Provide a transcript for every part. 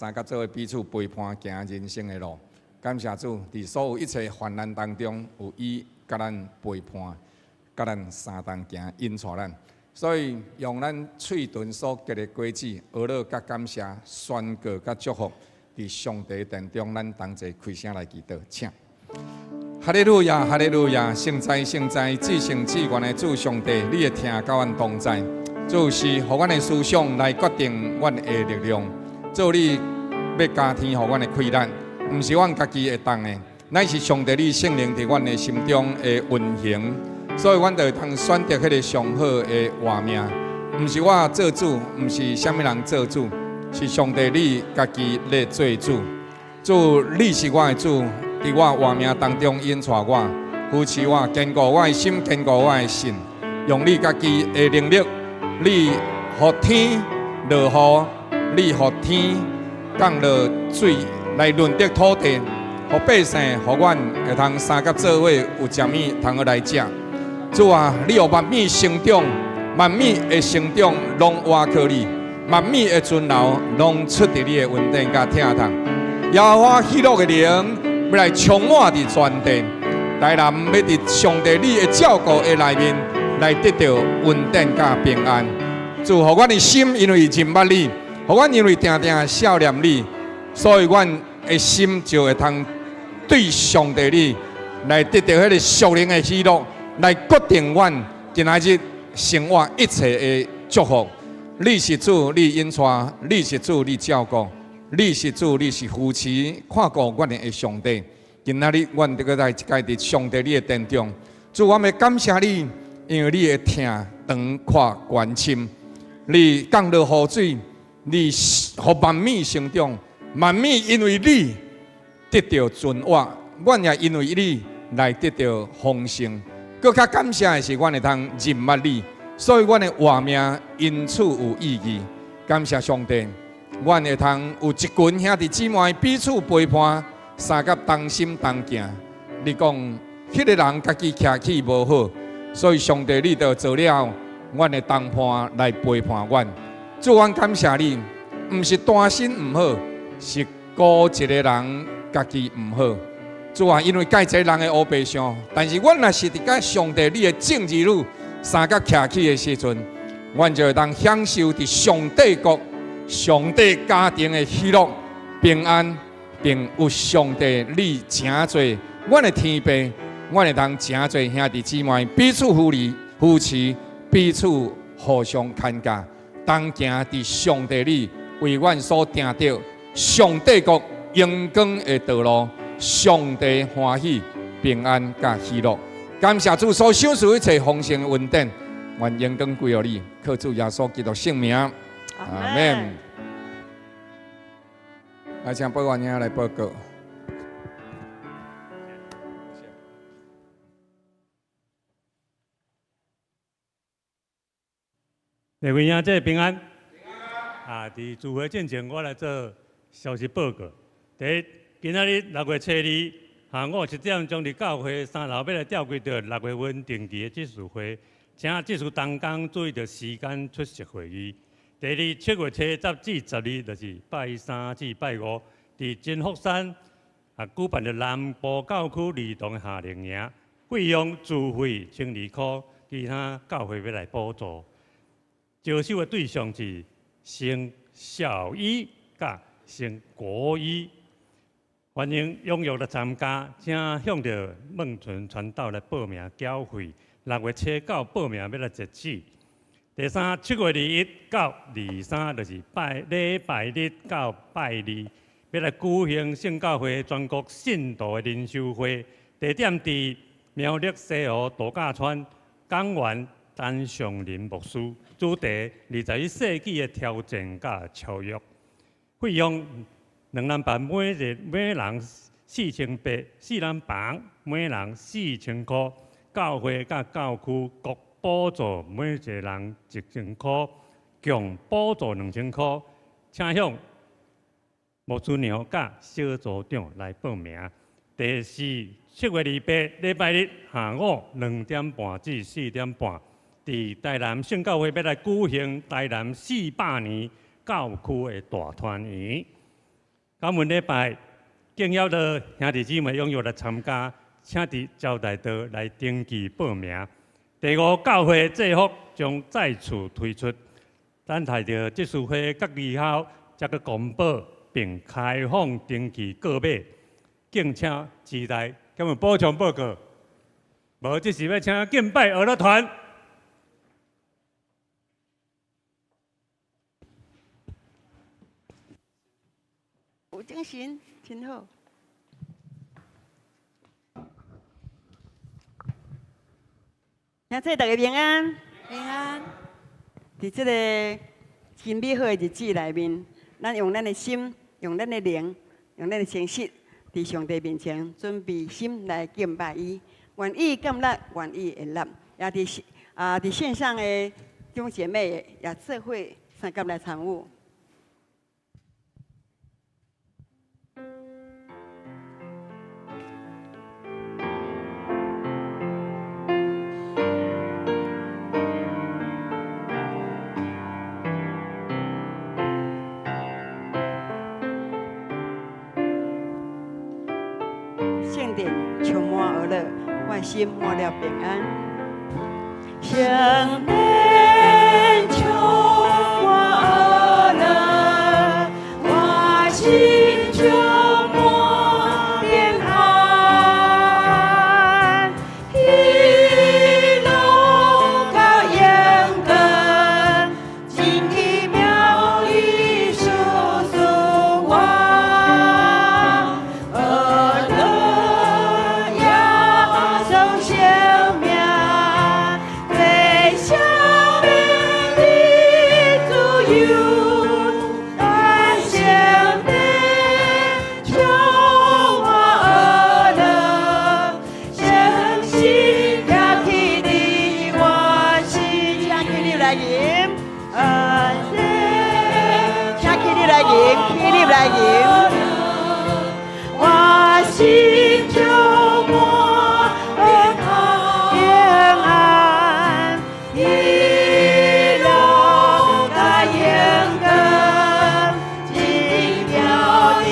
三佮做伙彼此陪伴行人生的路。感謝主，佇所有一切患難當中，有伊佮咱陪伴，佮咱相同行，引帶咱。所以用咱喙唇所結的果子，呵咾佮感謝，宣告佮祝福，佇上帝殿中，咱同齊開聲來祈禱，請。哈利路亞，哈利路亞，聖哉聖哉，至聖至懸的主上帝，你的疼佮阮同在。主是予阮的思想來決定阮的力量，主你欲加添予阮的氣力，毋是阮家己會當的，乃是上帝你聖靈佇阮的心中的運行，所以阮就會通選擇彼个上好的活命。毋是我做主，毋是啥物人做主，是上帝你家己咧做主。主，你是我的主，佇我活命當中引帶我，扶持我，堅固我的心，堅固我的信，用你家己的能力，你予天落雨，你予天降落水來潤澤土地，予百姓，予阮會通相佮做伙有食物通好來食。主啊，你予萬米成長，萬米的成長攏倚靠你，萬米的存留攏出佇你的恩典佮疼痛。耶和華喜樂的靈欲來充滿佇全地，台南欲佇上帝你的照顧的內面來得著恩典佮平安。主，予阮的心因為認捌你，予阮因為定定想念你，所以阮的心就會通對上帝你來得著彼个屬靈的喜樂，來決定阮今仔日生活一切的祝福。你是主，你引帶；你是主，你照顧；你是主，你是扶持、看顧阮的上帝。今仔日，阮閣來一擺佇上帝你的殿中，主，我欲感謝你，因為你的疼長闊懸深，你降落雨水，你予萬米成長，萬米因為你得著存活，阮也因為你來得著豐盛。閣較感謝的是，阮會通認捌你，所以阮的活命因此有意義。感謝上帝，阮會通有一群兄弟姊妹彼此陪伴，相佮同心同行。你講，彼个人家己徛起無好，所以上帝你就做了阮的同伴來陪伴阮。主，阮感謝你，毋是單身毋好，是孤一个人家己毋好。主啊，因為蓋濟人的烏白相，但是阮若是佇佮上帝你的正兒女相佮徛起的時陣，阮就會當享受佇上帝國、上帝家庭的喜樂、平安，並有上帝你成做阮的天父，阮會當成做兄弟姊妹，彼此扶持、扶持，彼此互相牽教，同行佇上帝你為阮所定著上帝國榮光的道路。上帝歡喜、平安佮喜樂，感謝主所賞賜一切豐盛的恩典，願榮光歸予你，靠主耶穌基督聖名，阿們。來，請報員兄來報告。各位兄弟平安。啊，佇聚會進前，我來做消息報告。第一，今仔日六月初二下午一點鐘，佇教會三樓欲來召開著六月份定期的執事會，請執事同工注意著時間出席會議。第二，7月初十至十二，就是拜三至拜五，佇真福山啊舉辦著南部教區兒童夏令營，費用自費12箍，其他教會欲來補助。招收的對象是升小一佮升國一。歡迎踴躍來參加，請向著孟純傳道來報名繳費。6月初九報名欲來截止。第三，7月21到23，就是拜禮拜日到拜二，欲來舉行聖教會全國信徒的靈修會，地點佇苗栗西湖度假村，講員陳尚林牧師，主題21世紀的挑戰佮超越，費用。兩人房每日每人4800，四人房每人4000箍，教會佮教區各補助每一個人1000箍，共補助2000箍，請向牧師娘佮小組長來報名。第四，7月28禮拜日下午2點半至4點半，佇台南聖教會欲來舉行台南400年教區的大團圓。感恩禮拜，敬邀的兄弟姊妹踴躍來參加，請佇招待桌來登記報名。第五，教會制服將再次推出，等待著執事會決議後，才閣公布並開放登記購買，敬請期待。敢有補充報告？無，這是欲請敬拜樂團。有精神，真好。兄弟，大家平安。平安。佇這个真美好的日子內面，咱用咱的心，用咱的靈，用咱的誠實，佇上帝面前準備心來敬拜伊。願意感恩，願意會納。也佇線上的弟兄姐妹也做伙相佮來參與。聖殿充滿喜樂，我的心滿了平安。聖殿充滿喜樂，我心充滿平安。喜樂到永恆，真奇妙伊事事我。喜樂耶穌生命，最赦免的自由，願聖殿充滿喜樂，誠實行起你我心，請起立來吟，請起立來吟，起立來吟，我心充滿平安，喜樂甲永恆，真妙的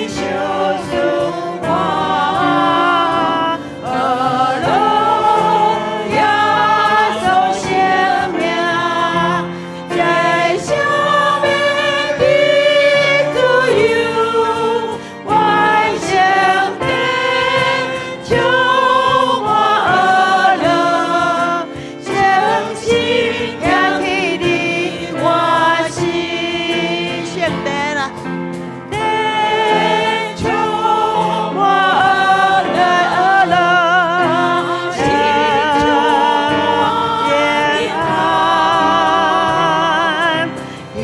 救贖我，喜樂耶穌生命，最赦免的自由，願聖殿充滿喜樂，誠實行起你我心，聖殿啊，殿充滿喜樂，心充滿平安，喜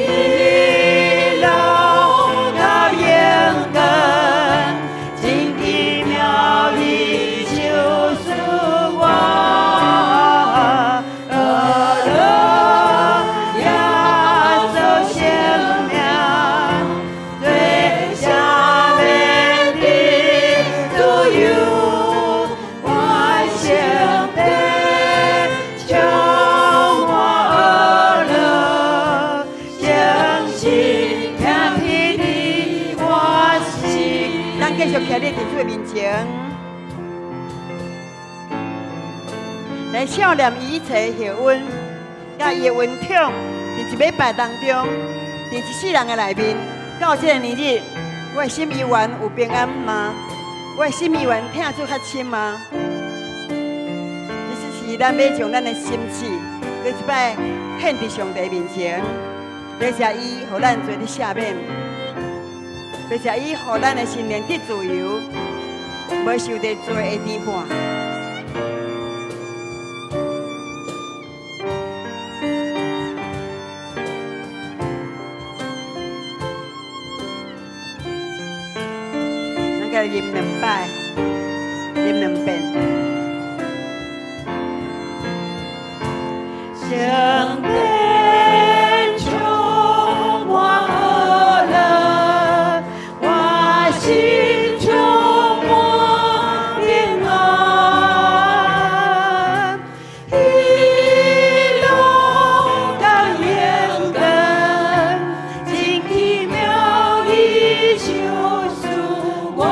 樂到永恆，真奇妙的救贖我，喜樂耶穌生命，最赦免的自由，願聖殿充滿喜樂，誠實行起你我心。咱繼續徛佇主的面前，來想念伊一切厚恩，佮伊的恩寵，佇一禮拜當中，佇一世人的內面，到這個年日，我的心猶原有平安嗎？我的心猶原疼主較深嗎？其實是咱欲將咱的心志，閣一擺獻佇上帝面前，感謝伊予咱罪得赦免，感謝伊予咱的心靈得自由，無受著罪的牽絆。咱共吟兩擺，吟兩遍。聖殿充滿喜樂，我心充滿平安，喜樂到永恆，真奇妙的救救贖我，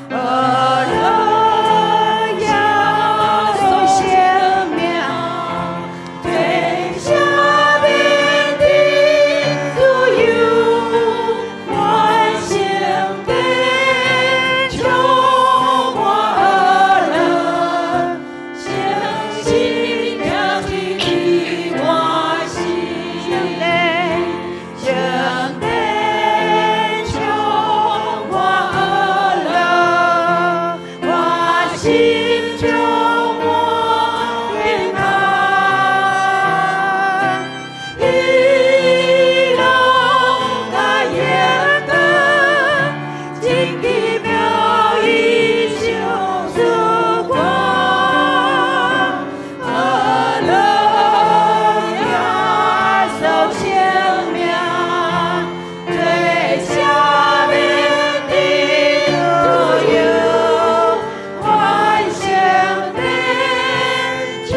呵樂耶穌聖名，做赦免的自由，願聖殿充滿樂，誠心徛佇你我心，聖殿，聖殿充滿樂，我心充滿平安，喜樂佮榮光，真奇妙伊救贖我，呵樂耶穌聖名，做赦免的自由，願聖殿充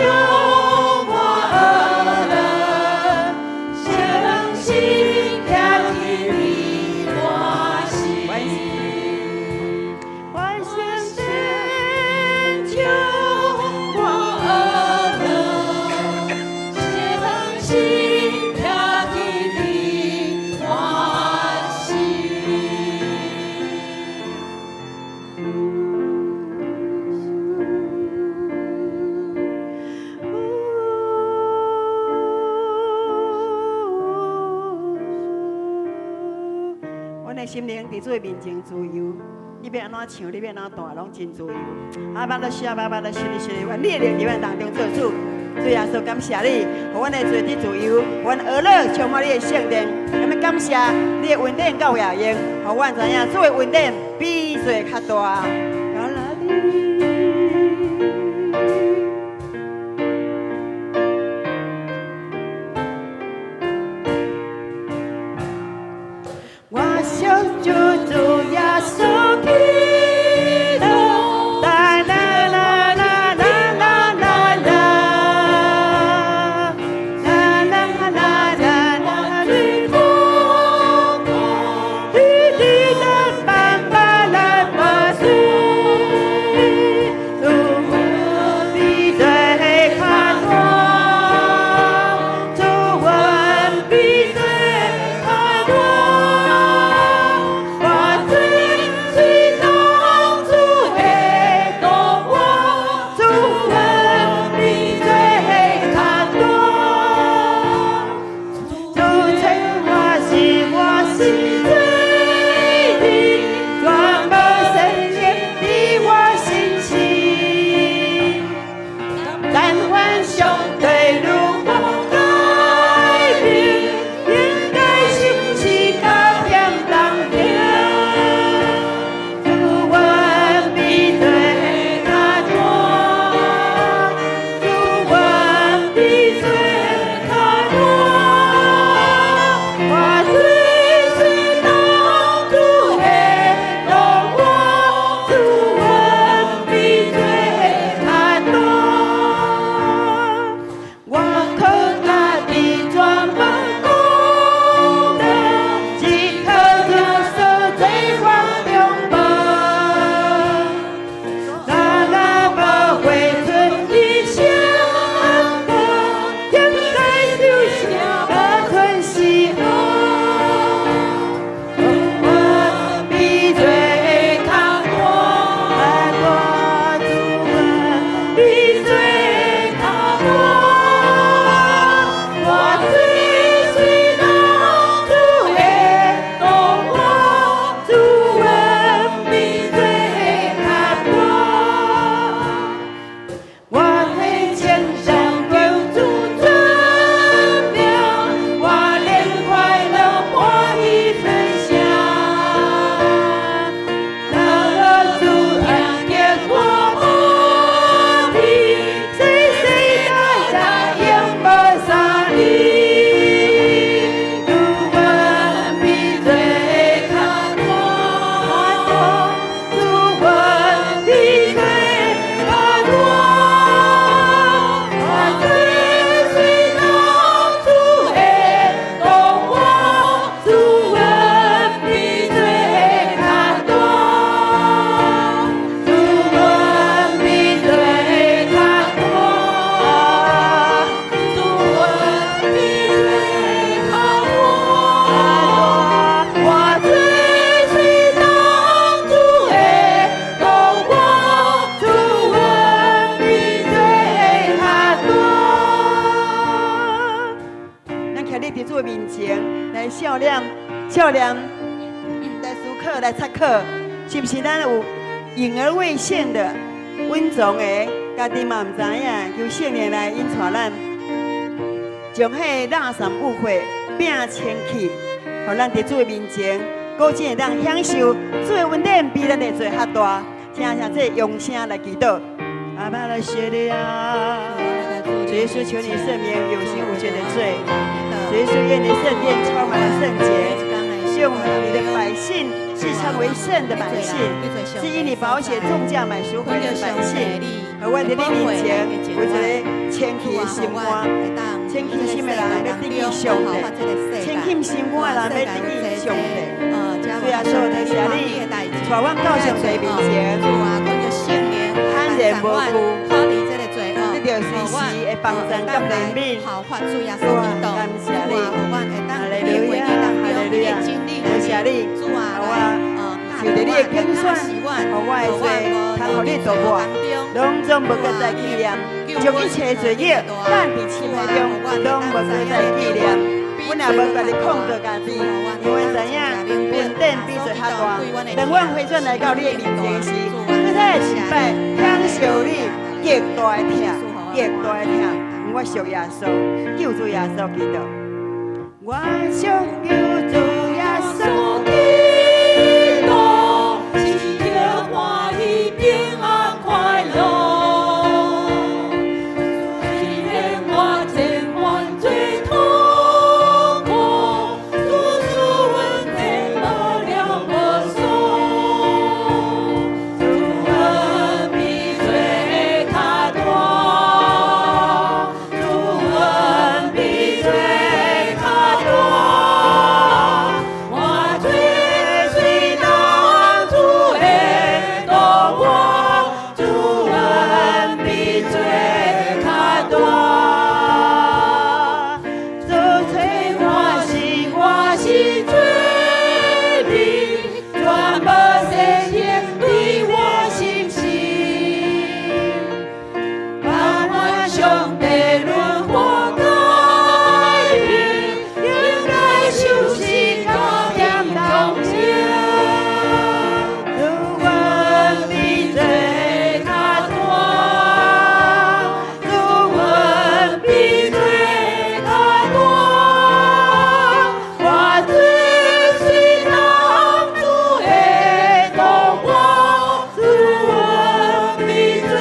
滿樂，誠心徛佇你我心。願聖殿充滿樂，誠心徛佇你我心。阮的心靈佇主的面前自由，你欲按怎唱，你欲按怎彈，攏真自由。阿巴勒西阿巴巴勒西哩西哩，願你的靈佇阮當中做主。主耶穌，感謝你，予阮的罪得自由，予阮呵樂充滿你的聖殿。咁樣感謝你的恩典夠額用，予阮知影主的恩典比罪較大。加拉利。我相主主耶穌基督，啦啦啦啦啦啦啦啦，啦啦啦啦啦，最不可，你的爸爸來把水，主比罪較大，主恩比罪較大，我罪少年、少年來思考來查考，是毋是咱有隱而未現的隱藏的，家己嘛毋知影，求聖靈來引帶咱，將彼個垃圾污穢摒清去，予咱佇主的面前，果真會當享受主的恩典比咱的罪較大。請請這用聲來祈禱。阿爸的謝你啊，主耶穌求你赦免有形無形的罪。主耶穌願你聖殿充滿了聖潔，願我們你的百姓是稱為聖的百姓，是因你寶血重價買贖回的百姓。予阮佇你面前有一個清氣的心肝，清氣心的人欲得見上帝，清氣心肝的人欲得見上帝。主耶穌，多謝你，帶阮到上帝面前，坦然無懼，得著隨時的幫助佮憐憫。主啊，感謝你，哈利路亞，哈利路亞，多謝你，予我受著你的揀選，予我的罪通予你度過，攏總無閣再紀念，將一切罪孽放佇深海中，攏無閣再紀念。阮也無家己控告家己，因為知影恩典比罪較大。當阮回轉來到你的面前時，閣再一擺享受你極大的疼，極大的疼。我屬耶穌，救主耶穌基督。我屬救主耶穌基督，時刻歡喜平安快樂。雖然我前犯罪痛苦，主賜恩典無量無數，主恩比罪較大，主恩比罪較大，我罪雖重，主會度我，主恩比罪較大。主找我是我是罪人，全無善行對我心死，盼望上帝輪我改變，應該受死到天堂前。主恩比罪較大，主恩比罪較大，我罪雖重，主會度我，主恩比罪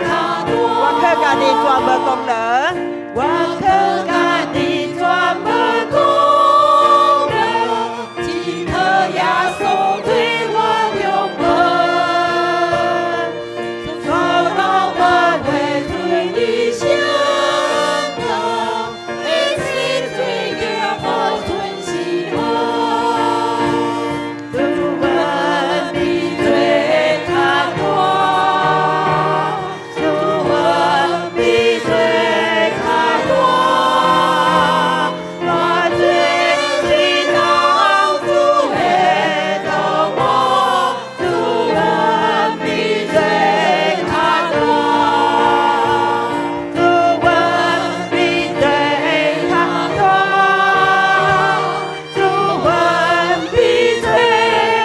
較大。我靠家己全無功勞，我靠家己全無功勞，只靠耶穌對我充滿，主老我會對你相告，一切罪孽無存絲毫。主恩比罪較大，主恩比罪較大，我罪雖重，主會度我，主恩比罪較大，主恩比罪較大，主恩比罪較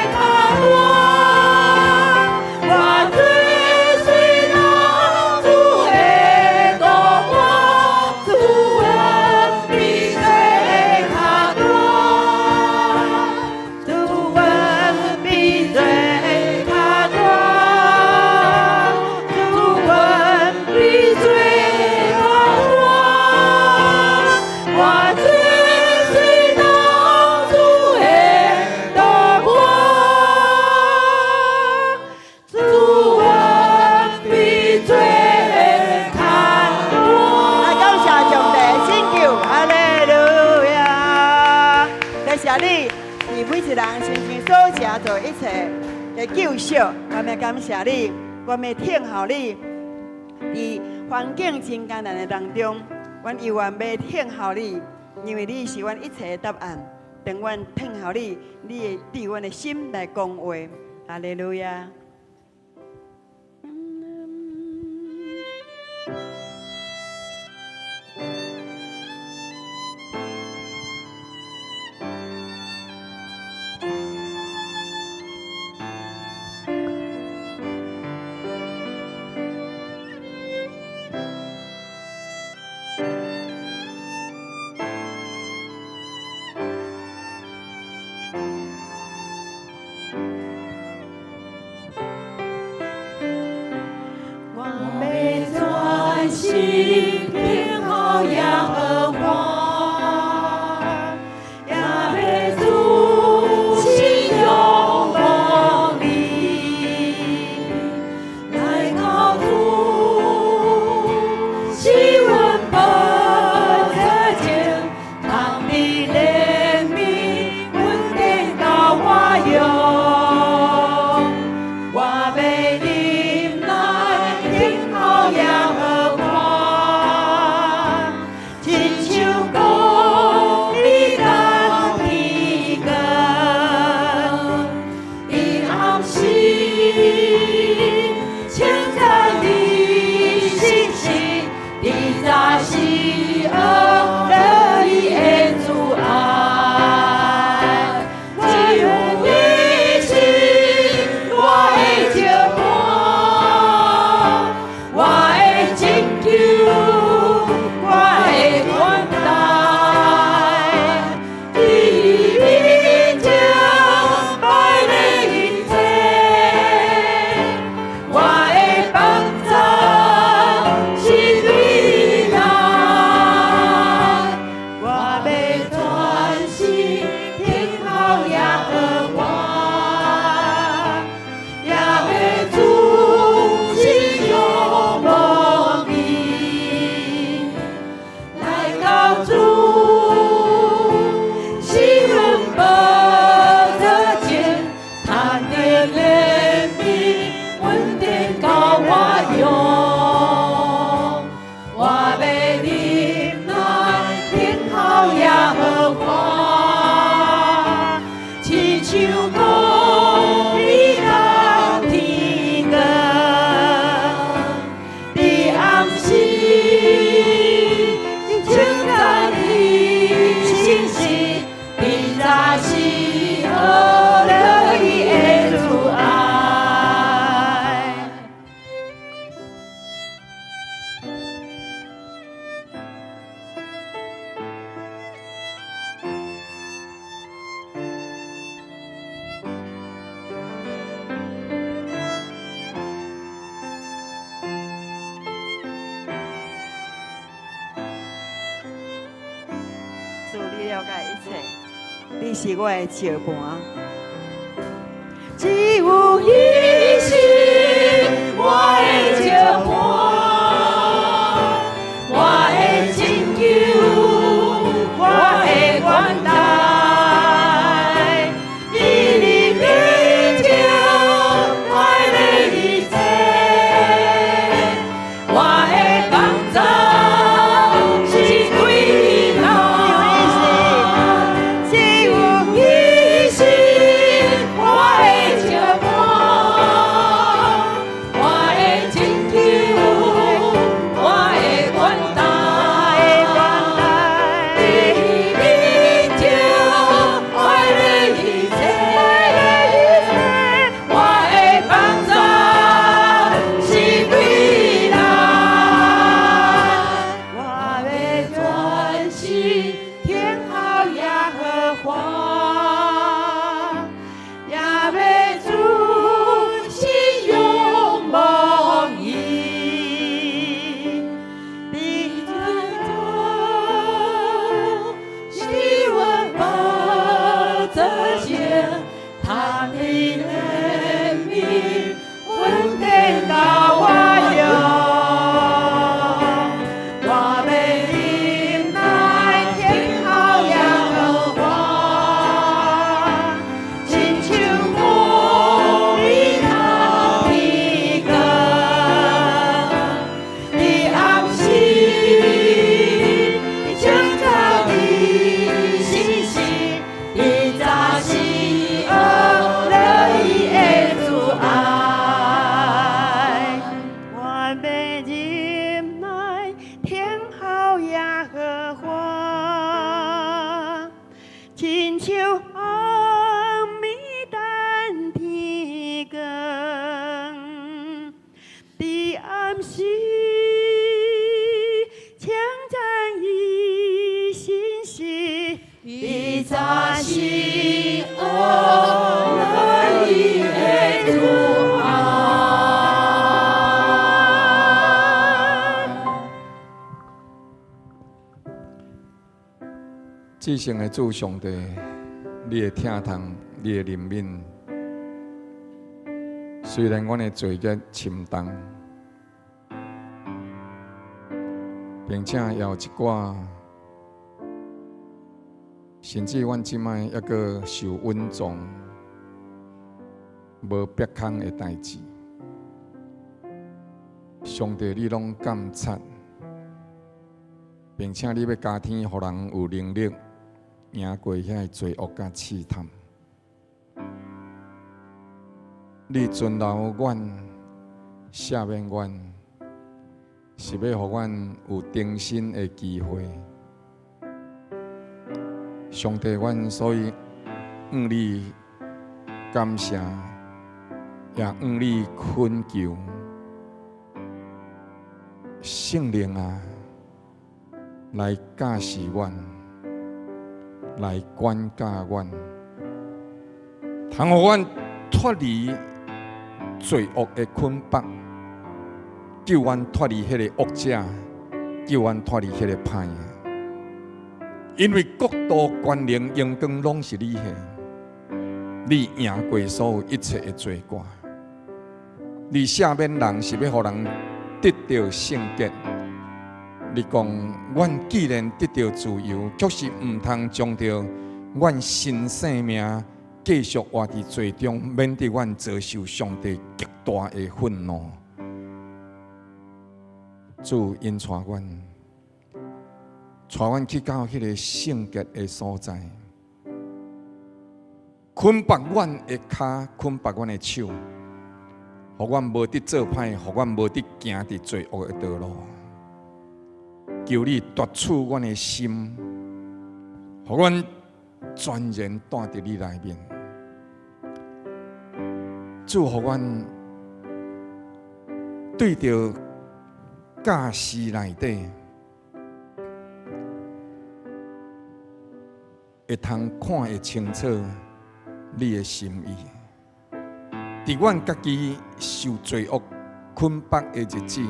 大，我罪雖重，主會度我，主恩比罪較大，主恩比罪較大，主恩比罪較大，我罪雖重，主會度我，主恩比罪較大。來感謝上帝拯救，哈利路亞！多謝你，佇每一人身上所成做一切的救贖，我們感謝你，我們聽候你。佇環境真艱難的當中，阮猶原欲聽候你，因為你是阮一切的答案。當阮聽候你，你會對阮的心來講話。哈利路亞！心等候耶和華，耶和主心勇無眠，來到主施恩寶座前，通得憐憫，恩典夠我用，我欲忍耐等候耶和華，親像公義等天光，伫暗時稱讚你信實，伫早時學樂意的慈愛，只有你是我的石磐，我的拯救，我的盾牌，伫你面前擺禮一切，我的幫助是對你來，我欲專心等候耶和華，耶和主心勇無眠，來到主施恩寶座前，通得憐憫，恩典夠我用，我欲忍耐等候耶和華，親像公義等天光，伫暗時稱讚你信實，伫早時學樂意的慈愛。主，你了解一切，你是我的石磐，只有你是我的石磐，我的拯救，我的盾牌，你伫面前擺禮一切，我的幫助是對你來，只有你是我的石磐，至聖的主上帝，你的疼痛，你的憐憫，雖然阮的罪孽深重，並且也有一寡，甚至阮這擺猶閣受隱藏、無別空的代誌，上帝你攏監察，並且你欲加添予人有能力贏過遐个罪惡佮試探。你存留阮、赦免阮，是欲予阮有重生的機會。上帝，阮所以向你感謝，也向你懇求，聖靈啊，來教示阮，來管教阮，通予阮脫離罪惡的捆綁，救阮脫離彼个惡者，救阮脫離彼个歹的。因為國度、權能、榮光攏是你的，你贏過所有一切的罪過。你赦免人是欲予人得著聖潔。你講，阮既然得著自由，卻是毋通將著阮新生命繼續活佇罪中，免得阮遭受上帝極大的憤怒。主引帶阮，帶阮去到彼个聖潔的所在，捆綁阮的跤，捆綁阮的手，予阮無得做歹，予阮無得行佇罪惡的道路。求你奪取阮的心，予阮全然蹛佇你內面。主，予阮對著教示內底，會通看會清楚你的心意。佇阮家己受罪惡捆綁的日子，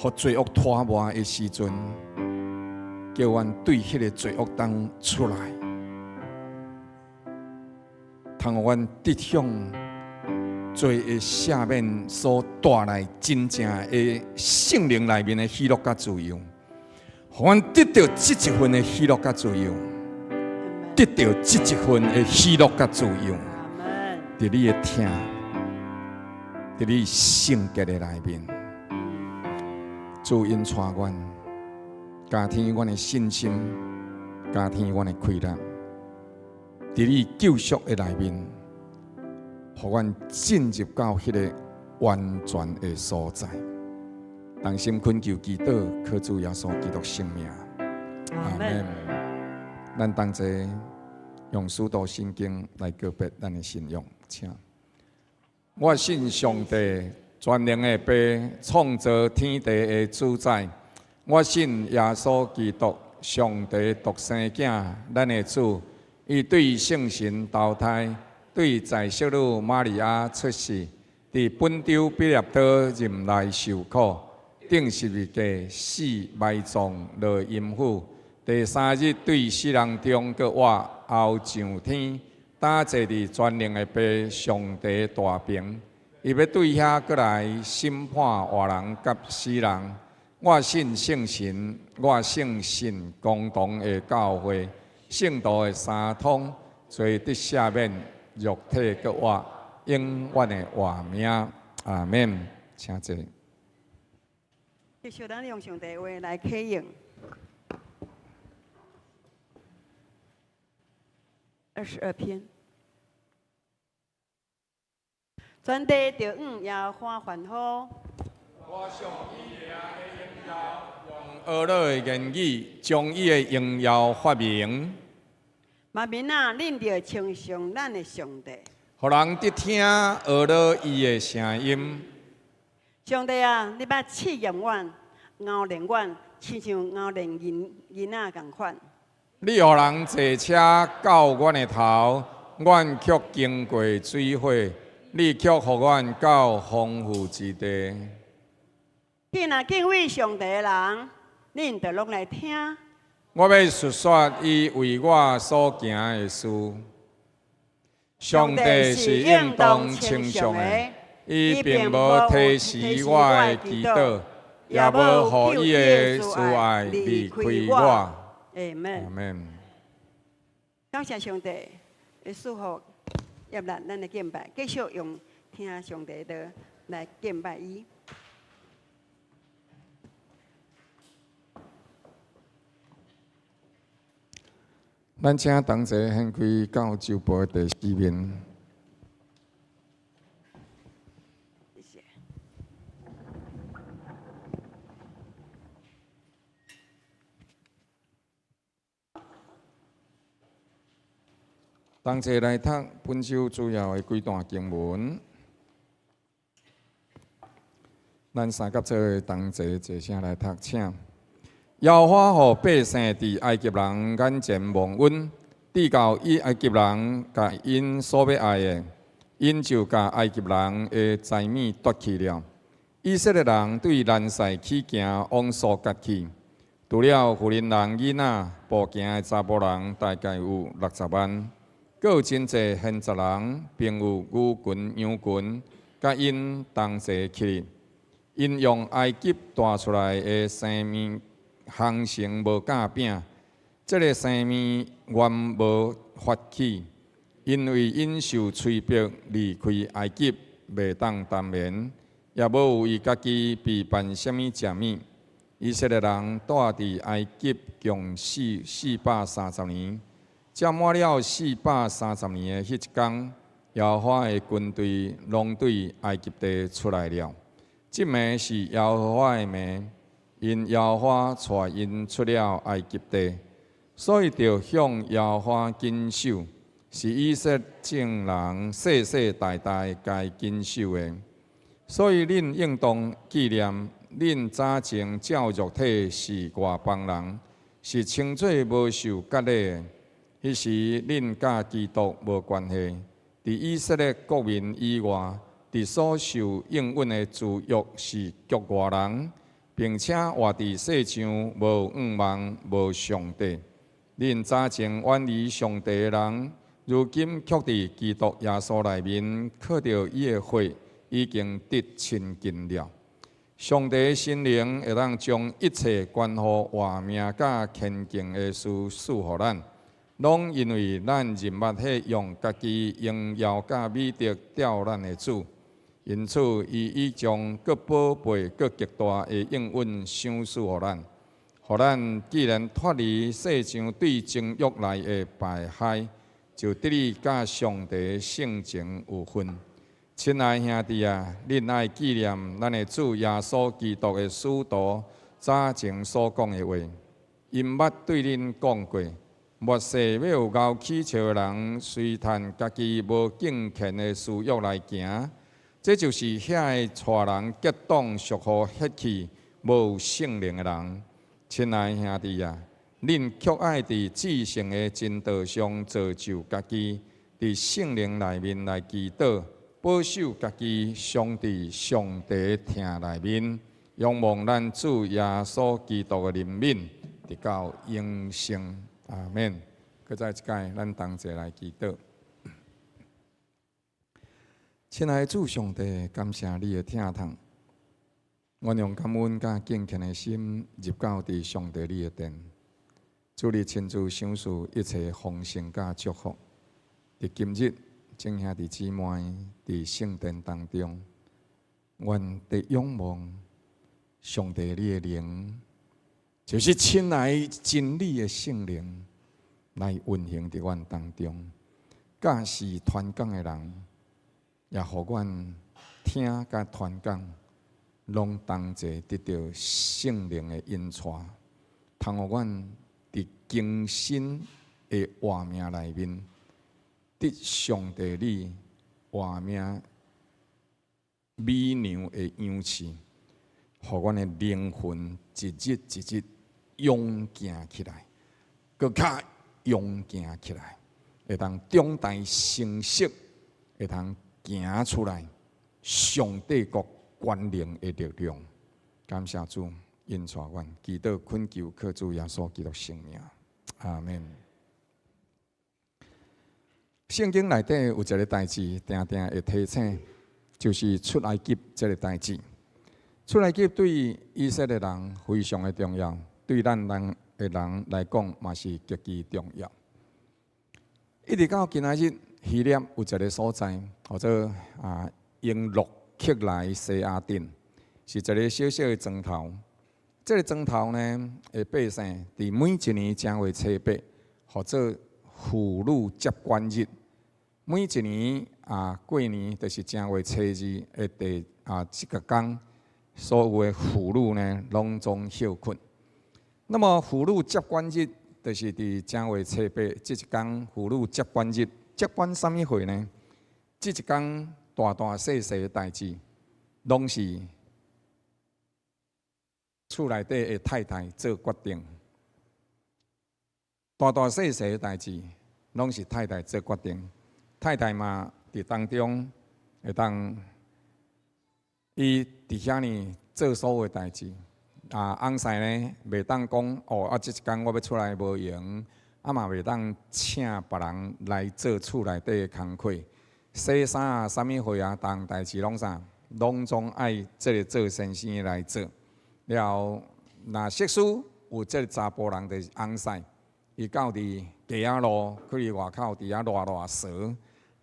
予罪惡拖磨的時陣，叫阮對彼个罪惡當出來，通予阮得享罪的赦免所帶來真正的聖靈內面的喜樂佮自由，予阮得著這一份的喜樂佮自由，得著這一份的喜樂佮自由，佇你的疼，佇你聖潔的內面，主引帶阮，加添阮的信心，加添阮的氣力，佇你救贖的內面，予阮進入到彼个完全的所在。同心懇求祈禱，靠主耶穌基督聖名，阿門。咱同齊用使徒信經來告白咱的信仰，請。我信上帝，全能的父，創造天地的主宰。我信耶穌基督，上帝獨生囝，咱的主。伊對聖神投胎，對在聖女瑪利亞出世，佇本丟彼拉多忍耐受苦，釘十字架死埋葬落陰府，第三日對死人中閣活，後上天，擔坐佇全能的父上帝大爿，伊欲對遐閣來審判活人佮死人。我信聖神，我信信公同的教會，聖徒的相通，罪得赦免，肉體閣活，永遠的活命。阿門。請坐。繼續，咱用上帝話來啟應。22篇，全地著向耶和華歡呼。我上伊名的榮耀，用呵咾的言語將伊的榮耀發明。萬民啊，恁著稱頌咱的上帝。予人得聽呵咾伊的聲音。上帝啊，你捌試驗阮，熬煉阮，親像熬煉銀銀仔仝款。你予人坐車到阮的頭，阮卻經過水火；你卻予阮到豐富之地。你若敬畏上帝的人，恁著攏來聽，我欲述說伊為我所行的事。上帝是應當稱頌的，伊並無推辭我的祈禱，也無予伊的慈愛離開我。阿門。阿門。感謝上帝的賜福，接納咱的敬拜，繼續用聽上帝的話來敬拜伊。咱請同齊掀開到周報的第四面。謝謝。同齊來讀本週主要的幾段經文。咱三甲做伙同齊齊聲來讀，請。耶和華予百姓佇埃及人眼前蒙恩，直到伊埃及人共𪜶所欲愛的，𪜶就共埃及人的財物奪去了。以色列人對蘭塞起行往蘇葛去，除了婦人囡仔，步行的查埔人大概有60萬，閣有真濟閒雜人，並有牛群羊群，佮𪜶同齊去。𪜶用埃及帶出來的生麵烘成無酵餅，這个生麵原無發起，因為𪜶受催逼離開埃及，袂當耽延，也無為家己備辦啥物食物。以色列人住佇埃及共430年，這滿了四百三十年的彼一工，耶和華的軍隊攏對埃及地出來了。這暝是耶和華的暝。因耶和華帶𪜶出了埃及地，所以著向耶和華謹守，是以色列眾人世世代代該謹守的。所以恁應當紀念，恁早前照肉體是外邦人，是稱做無受割禮的。彼時恁佮基督無關係，佇以色列國民以外，佇所受應允的諸約是局外人。並且活佇世上無向望、無上帝。恁早前遠離上帝的人，如今卻佇基督耶穌內面，靠著伊的血，已經得親近了。上帝的神靈會當將一切關乎活命佮虔敬的事賜予咱，攏因為咱認捌彼用家己榮耀佮美德召咱的主。因此，伊已將閣寶貝、閣極大的應允賞賜予咱，予咱既然脫離世上對情欲來的敗壞，就得以佮上帝性情有份。親愛兄弟啊，恁愛紀念咱的主耶穌基督的使徒早前所講的話，𪜶捌對恁講過。末世欲有𠢕起笑的人，隨趁家己無敬虔的私欲來行。這就是遐个帶人結黨屬乎血氣、無聖靈的人。親愛兄弟啊，恁卻愛佇至聖的真道上造就家己，佇聖靈內面來祈禱，保守家己，常佇上帝疼內面，仰望咱主耶穌基督的憐憫，直到永生。阿們。閣再一擺，咱同齊來祈禱。親愛的主上帝，感謝你的疼痛。阮用感恩佮敬虔的心入到佇上帝你的殿，主你親自賞賜一切豐盛佮祝福。佇今日，眾兄弟姊妹佇聖殿當中，阮佇仰望上帝你的靈，就是親愛真理的聖靈來運行佇阮當中，教示傳講的人。也予阮聽佮傳講，攏同齊得著聖靈的引帶，通予阮佇更新的活命內面，得上帝你活命美娘的樣式，予阮的靈魂一日一日勇健起來，閣較勇健起來，會當長大成熟，會當行出來，上帝國權能的力量。感謝主，引帶阮，祈禱懇求靠主耶穌基督聖名，阿門。聖經內底有一个代誌，定定會提醒，就是出埃及這个代誌。出埃及對以色列人非常的重要，對咱人的人來講嘛是極其重要。一直到今仔日，希臘有一个所在，號做英洛克萊西亞鎮，是一个小小的莊頭。這个莊頭呢，的百姓佇每一年正月初八，號做婦女接管日。每一年過年就是正月初二的第這个工，所有的婦女呢，攏總歇睏。那麼婦女接管日，就是佇正月初八這一工，婦女接管日，接管啥物貨呢？這一工大大細細的代誌，攏是厝內底的太太做決定。大大細細的代誌，攏是太太做決定。太太嘛，佇當中會當，伊佇遐呢做所有的代誌。翁婿呢，袂當講哦，這一工我欲出來無閒，嘛袂當請別人來做厝內底的工課，洗衫啊，啥物貨啊，逐項代誌攏啥，攏總愛這个做先生的來做。了後，若設使有這个查埔人就是翁婿，伊到佇街仔路去外口佇遐賴賴趖，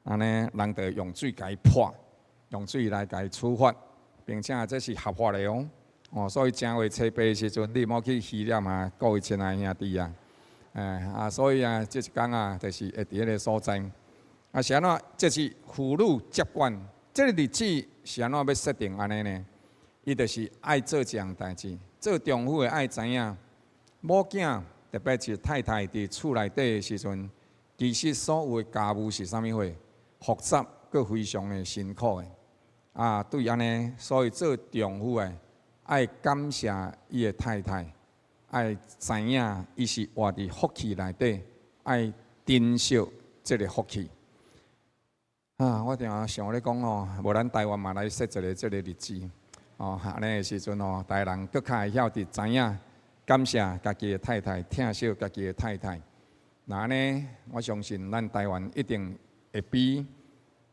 按呢人就用水共伊潑，用水來共伊處罰，並且這是合法的哦。哦，所以正月初八的時陣，你莫去希臘啊，各位親愛兄弟啊，所以啊，這一工啊，就是會佇彼个所在。是按怎？這是婦女接管，這个日子是按怎欲設定按呢呢？伊就是愛做這項代誌，做丈夫的愛知影，某囝特別是太太佇厝內底的時陣，其實所有的家務是啥物貨？複雜閣非常的辛苦的。對按呢，所以做丈夫的愛感謝伊的太太，愛知影伊是活佇福氣內底，愛珍惜這个福氣。我定定想咧講吼，無咱台灣嘛來設一个這个日子，哦，按呢的時陣吼，逐个人閣較會曉得知影感謝家己的太太，疼惜家己的太太。若按呢，我相信咱台灣一定會比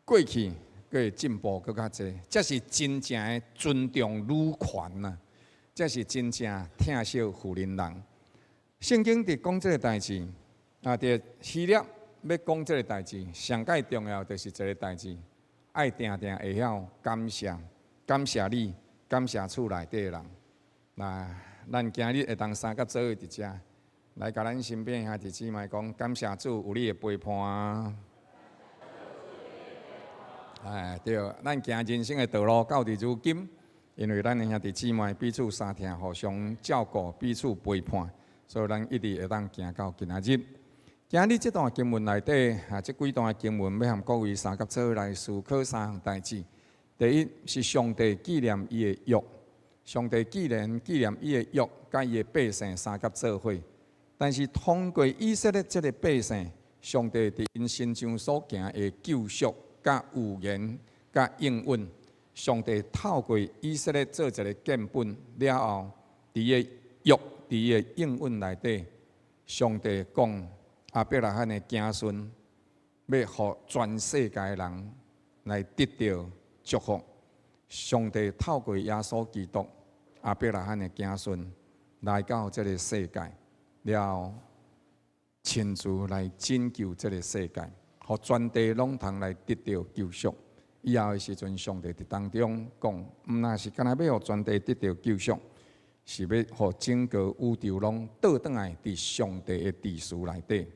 過去閣會進步閣較濟。這是真正的尊重女權啊！這是真正疼惜婦人人。聖經佇講這个代誌，佇希臘欲講這个代誌，上蓋重要就是一个代誌，愛定定會曉感謝，感謝你，感謝厝內底的人。那咱今日會當三佮做伙佇遮，來共咱身邊兄弟姊妹講，感謝主有你的陪伴。哎，對，咱行人生的道路到佇如今，因為咱的兄弟姊妹彼此相疼，互相照顧，彼此陪伴，所以咱一直會當行到今仔日。今日這段經文內底，這幾段經文欲和各位三佮做伙來思考三項代誌。第一是上帝紀念伊的約，上帝既然紀念伊的約，佮伊的百姓相佮做伙，但是通過以色列這个百姓，上帝佇𪜶身上所行的救贖、佮預言、佮應允，上帝透過以色列做一个建本了後，佇伊的約、佇伊的應允內底，上帝講亞伯拉罕的子孫欲予全世界的人來得著祝福。上帝透過耶穌基督，亞伯拉罕的子孫來到這个世界，了後親自來拯救這个世界，予全地攏通來得著救贖。以後的時陣，上帝佇當中講，毋但是干焦欲予全地得著救贖，是欲予整個宇宙攏倒轉來佇上帝的秩序內底。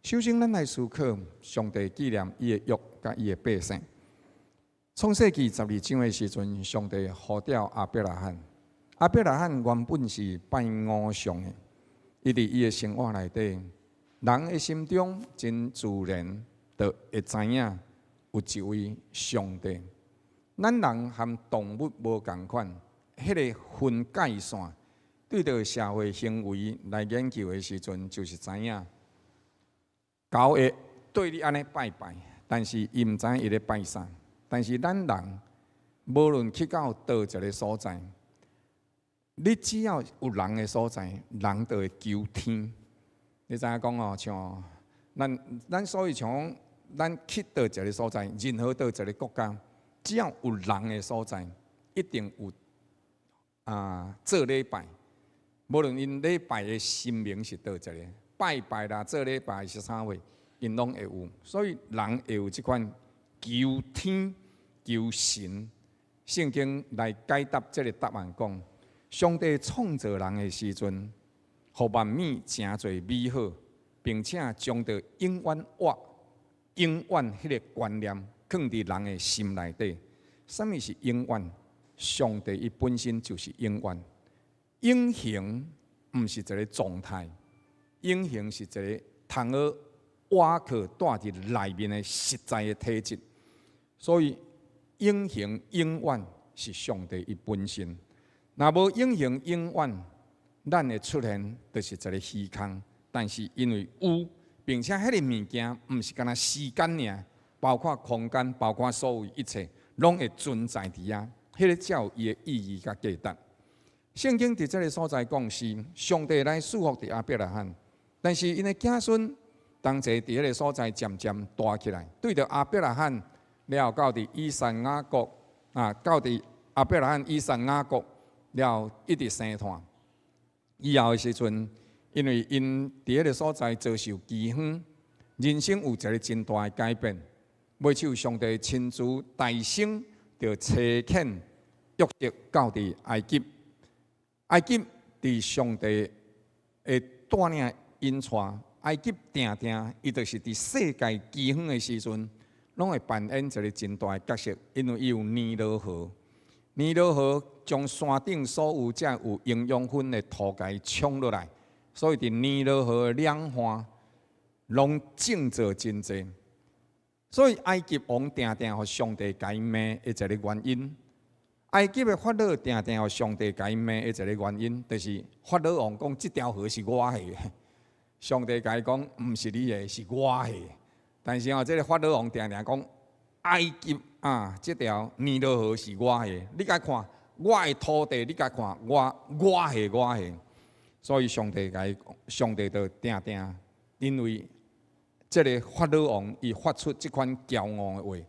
首先，咱來思考上帝紀念伊的約佮伊的百姓。創世記十二章的時陣，上帝呼召亞伯拉罕。亞伯拉罕原本是拜偶像的，伊佇伊的生活內底，人的心中真自然就會知影有一位上帝。咱人和動物無仝款，彼个分界線，對著社會行為來研究的時陣，就是知影狗會對你按呢拜拜，但是伊毋知影伊咧拜啥。但是咱人無論去到佗一个所在，你只要有人的所在，人就會求天。你知影講哦，像咱所以像咱去佗一个所在，任何佗一个國家，只要有人的所在，一定有做禮拜。無論𪜶禮拜的神明是佗一个，拜拜啦，做禮拜是啥貨，𪜶攏會有。所以人會有這款求天求神。聖經來解答這个答案，講上帝創造人的時陣，予萬物誠濟美好，並且將著永遠活、永遠彼个觀念囥佇人的心內底。啥物是永遠？上帝伊本身就是永遠。永恆毋是一个狀態，永恆是一个通好倚靠住佇內面的實在的體質。所以永恆永遠是上帝伊本身。若無永恆永遠，咱的出現就是一个虛空。但是因為有，並且彼个物件毋是干焦時間爾，包括空間，包括所有一切，攏會存在佇遐，彼个才有伊的意義佮價值。聖經佇這个所在講是上帝來賜福佇亞伯拉罕，但是𪜶的子孫當齊佇彼个所在漸漸大起來，對著亞伯拉罕了後到佇以撒雅各啊，到佇亞伯拉罕、以撒、雅各了後一直生湠。以後的時陣，因為𪜶佇彼个所在遭受饑荒，人生有一个真大的改變。尾手上帝親自代先就差遣約瑟到佇埃及。埃及佇上帝的帶領引帶，埃及定定伊就是佇世界饑荒的時陣，攏會扮演一个真大的角色，因為伊有尼羅河。尼羅河將山頂所有這有營養分的土共伊沖落來，所以佇尼羅河的兩岸攏種做真濟。所以埃及王定定予上帝共伊罵的一个原因，埃及的法老定定予上帝共伊罵的一个原因，就是法老王講這條河是我的，上帝共伊講毋是你的，是我的。但是哦，這个法老王定定講埃及啊，這條尼羅河是我的，你共看我的土地，你共看我的我的。所以上帝共伊，上帝就定定因為這个法老王伊發出這款驕傲的話，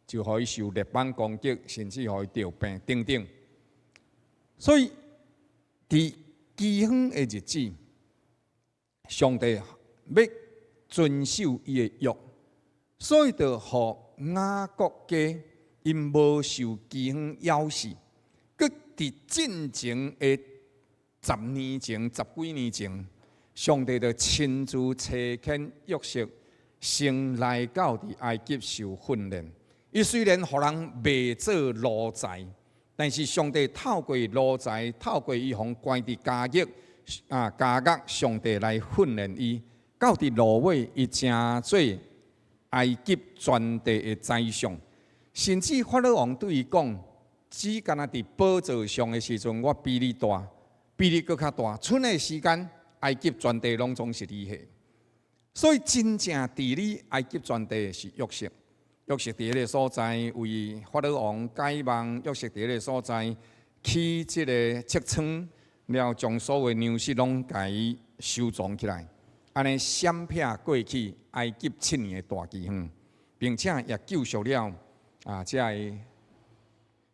就予伊受列邦攻擊，甚至予伊得病等等。所以佇饑荒的日子，上帝欲遵守伊的約，所以就予雅各家𪜶無受饑荒枵死。閣佇進前的10年前、十幾年前，上帝就親自差遣約瑟先來到佇埃及受訓練。伊雖然予人賣做奴才，但是上帝透過奴才，透過伊予關佇監獄啊，監獄，上帝來訓練伊，到佇落尾，伊成做埃及全地的宰相。甚至法老王對伊講：只干焦佇寶座上的時陣，我比你大，比你閣較大。賰的時間，埃及全地攏總是你的。所以真正治理埃及全地的是約瑟。約瑟佇彼个所在為法老王解夢，約瑟佇彼个所在起這个測倉，了將所有糧食攏共伊收藏起來，按呢閃避過去埃及7年的大饑荒，並且也救贖了這个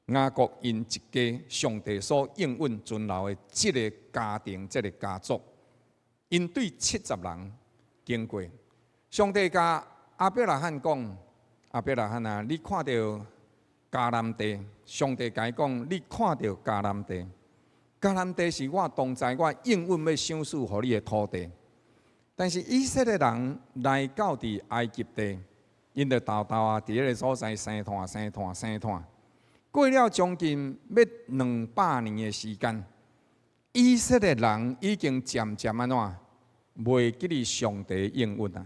雅各𪜶一家上帝所應允存留的這个家庭、這个家族，𪜶對70人經過，上帝共亞伯拉罕講：亞伯拉罕啊，你看著迦南地，上帝共伊講，你看著迦南地，迦南地是我當在我應允欲賞賜予你的土地。但是以色列人來到佇埃及地，𪜶就沓沓啊，佇彼个所在生湠、生湠、生湠。過了將近欲200年的時間，以色列人已經漸漸按怎袂記得上帝應允啊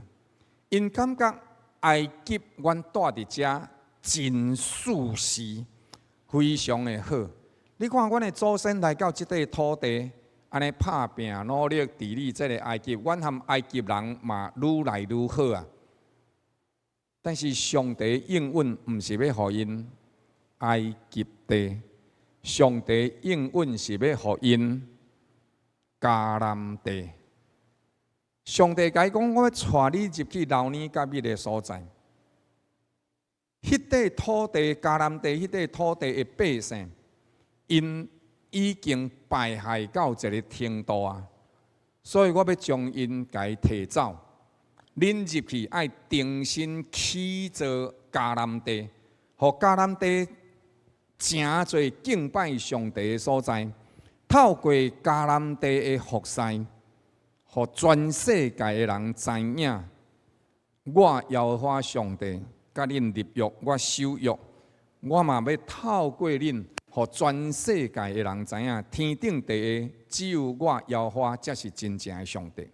！𪜶感覺埃及阮住佇遮真舒適，非常的好。你看，阮的祖先來到這塊土地，按呢拍拚努力治理這个埃及，阮和埃及人嘛愈來愈好啊。但是上帝應允毋是欲予𪜶埃及地，上帝應允是欲予𪜶迦南地。上帝共伊講：我欲帶你入去流奶佮蜜的所在。彼塊土地，迦南地，彼塊土地的百姓，𪜶已經敗害到一个程度啊！所以我欲將𪜶共提走。恁入去愛重新起造迦南地，予迦南地成做敬拜上帝的所在。透過迦南地的服侍，予全世界的人知影，我耶和華上帝佮恁立約，我守約，我嘛欲透過恁，予全世界的人知影，天頂地下只有我耶和華才是真正的上帝。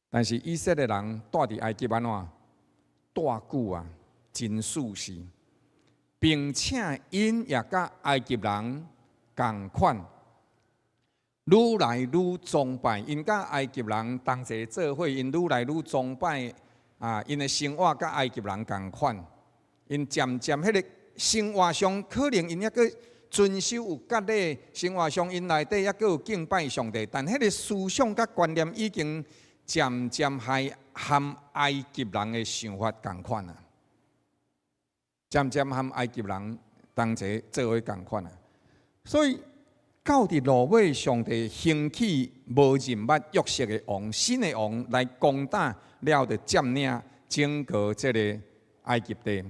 但是以色列人蹛佇埃及按怎蹛久啊，真舒適，並且𪜶也佮埃及人仝款，愈來愈崇拜，𪜶佮埃及人同齊做伙，𪜶愈來愈崇拜啊！𪜶的生活佮埃及人仝款，𪜶漸漸彼个生活上可能𪜶猶閣遵守有割禮，生活上𪜶內底猶閣有敬拜上帝，但彼个思想佮觀念已經漸漸還和埃及人的想法仝款啊，漸漸和埃及人同齊做伙仝款啊，所以到佇落尾，上帝興起無認捌約瑟的王，新的王來攻打了，就佔領整個這个埃及地。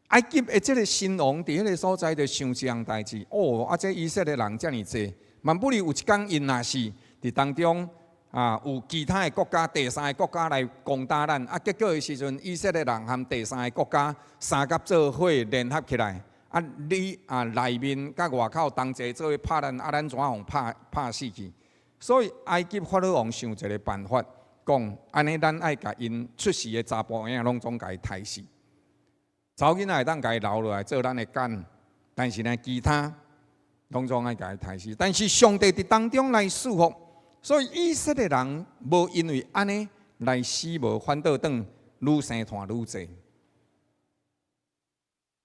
埃及的這个新王佇彼个所在就想一項代誌，哦，啊，這以色列人遮爾濟，萬不利有一工𪜶若是佇當中。啊，有其他的國家、第三个國家來攻打咱，啊，結果的時陣，以色列人和第三个國家相佮做伙聯合起來，啊，你啊內面佮外口同齊做伙拍咱，啊，咱怎予拍拍死去？所以埃及法老王想一个辦法，講按呢，咱愛共𪜶出世的查埔嬰攏總共伊刣死，查某囡仔會當共伊留落來做咱的繭，但是呢，其他攏總愛共伊刣死。但是上帝佇當中來賜福。所以以色列人無因為按呢來死無，反倒轉愈生湠愈濟。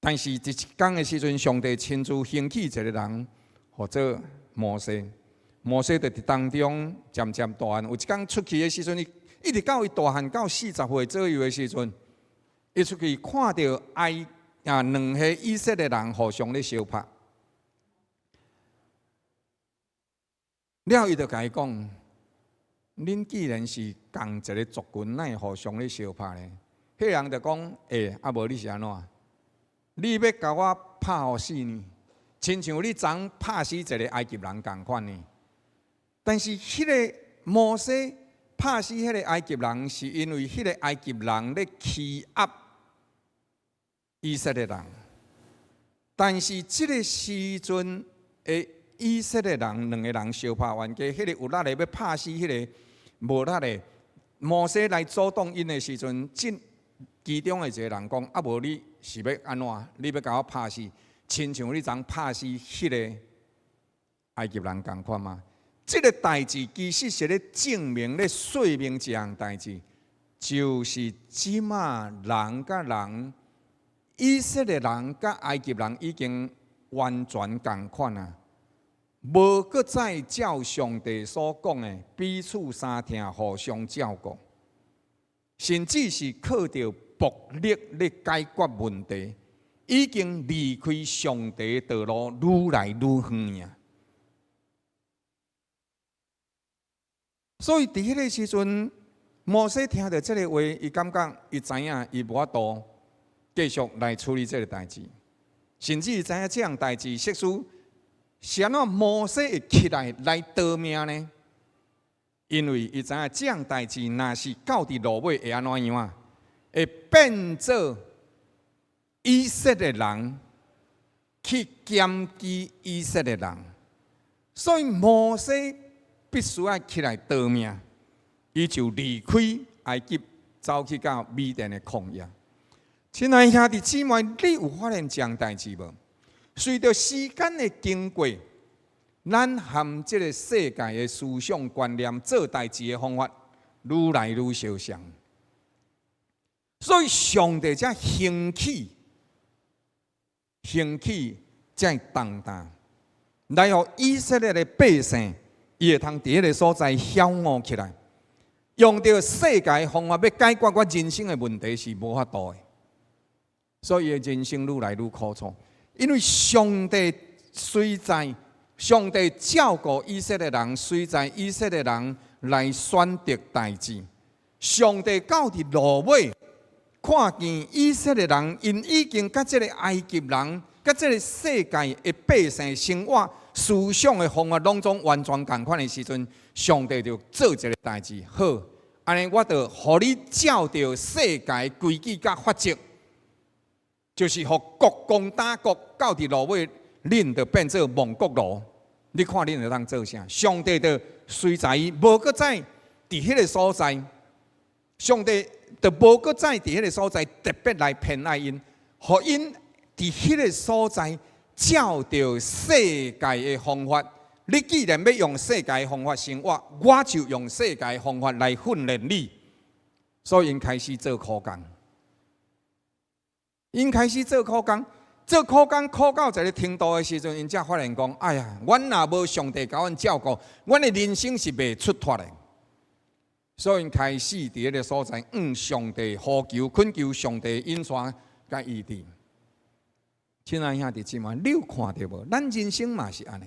但是佇一工的時陣，上帝親自興起一个人，號做摩西。摩西就佇當中漸漸大漢。有一工出去的時陣，伊一直到伊大漢到四十歲左右的時陣，伊出去看著埃啊兩个以色列人互相咧相拍。了，伊就共伊講：恁既然是仝一个族群，哪會互相咧相拍呢？彼人就講：欸，啊無你是按怎？你欲共我拍予死呢？親像你昨拍死一个埃及人仝款呢？但是彼个摩西拍死彼个埃及人，是因為彼个埃及人咧欺壓以色列人。但是這个時陣的以色列人兩个人相拍冤家，彼个有力的欲拍死彼个無力的。摩西來阻擋𪜶的時陣，這其中的一个人講：啊，無你是欲按怎？你欲共我拍死，親像你昨拍死彼个埃及人仝款嗎？這个代誌其實是咧證明、咧說明一項代誌，就是這馬人佮人，以色列人佮埃及人已經完全仝款啊！無閣再照上帝所講的彼此相疼、互相照顧，甚至是靠著暴力咧解決問題，已經離開上帝的道路愈來愈遠啊！所以佇彼个時陣，摩西聽著這个話，伊感覺伊知影伊無法度繼續來處理這个代誌，甚至伊知影這項代誌，適使。是按怎摩西會起來來逃命呢？因為伊知影這項代誌，若是到佇落尾會按怎樣啊？會變做以色列人去檢舉以色列人，所以摩西必須愛起來逃命，伊就離開埃及，走去到米甸的曠野。親愛兄弟姊妹，你有發現這項代誌無？隨著時間的經過，咱和這個世界的思想觀念做代誌的方法，愈來愈相像。所以上帝才興起，興起才會重擔，來予以色列的百姓，伊會通佇彼个所在曉悟起來，用著世界方法欲解決我人生的問題是無法度的，所以伊的人生愈來愈苦楚。因為上帝隨在，上帝照顧以色列人，隨在以色列人來選擇代誌。上帝到佇落尾，看見以色列人，𪜶已經佮這个埃及人，佮這个世界的百姓生活思想的方法，攏總完全仝款的時陣，上帝就做一个代誌。好，按呢我就予你照著世界規矩佮法則，就是予國攻打國，到佇落尾，恁就變做亡國奴。你看恁會當做啥？上帝就隨在伊無閣再佇彼个所在，上帝就無閣再佇彼个所在特別來偏愛𪜶，予𪜶佇彼个所在照著世界的方法。你既然欲用世界的方法生活，我就用世界的方法來訓練你。所以𪜶開始做苦工，𪜶開始做苦工，做苦工苦到一个程度的時陣，𪜶才發現講：哎呀，阮若無上帝共阮照顧，阮的人生是袂出脫的。所以𪜶開始佇彼个所在，向上帝呼求、懇求上帝引帶佮醫治。親愛兄弟姊妹，你有看著無？咱人生嘛是按呢。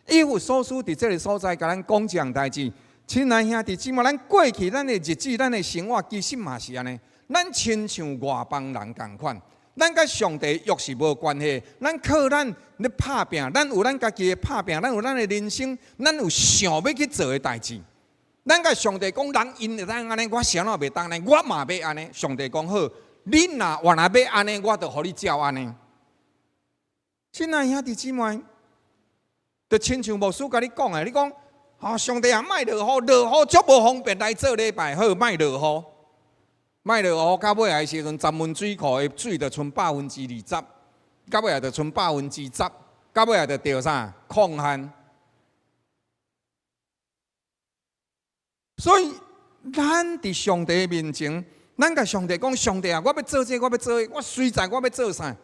以弗所書佇這个所在，共咱講這項代誌。親愛兄弟姊妹，咱過去咱的日子、咱的生活，其實嘛是按呢。咱親像外邦人仝款，咱佮上帝約是無關係。咱靠咱咧拍拚，咱有咱家己的拍拚，咱有咱的人生，咱有想欲去做的代誌。咱佮上帝講，人𪜶會當按呢，我啥怎袂當呢？我嘛欲按呢。上帝講好，你若原來欲按呢，我就予你照按呢。親愛兄弟姊妹，就親像牧師共你講的，你講，啊，上帝啊，莫落雨，落雨足無方便來做禮拜，好，莫落雨，莫落雨，到尾的時陣，鏨門水庫的水就賰20%，到尾就賰10%，到尾就著啥？礦旱。所以，咱佇上帝面前，咱共上帝講，上帝啊，我欲做這個，我欲做彼個，我隨在我欲做啥？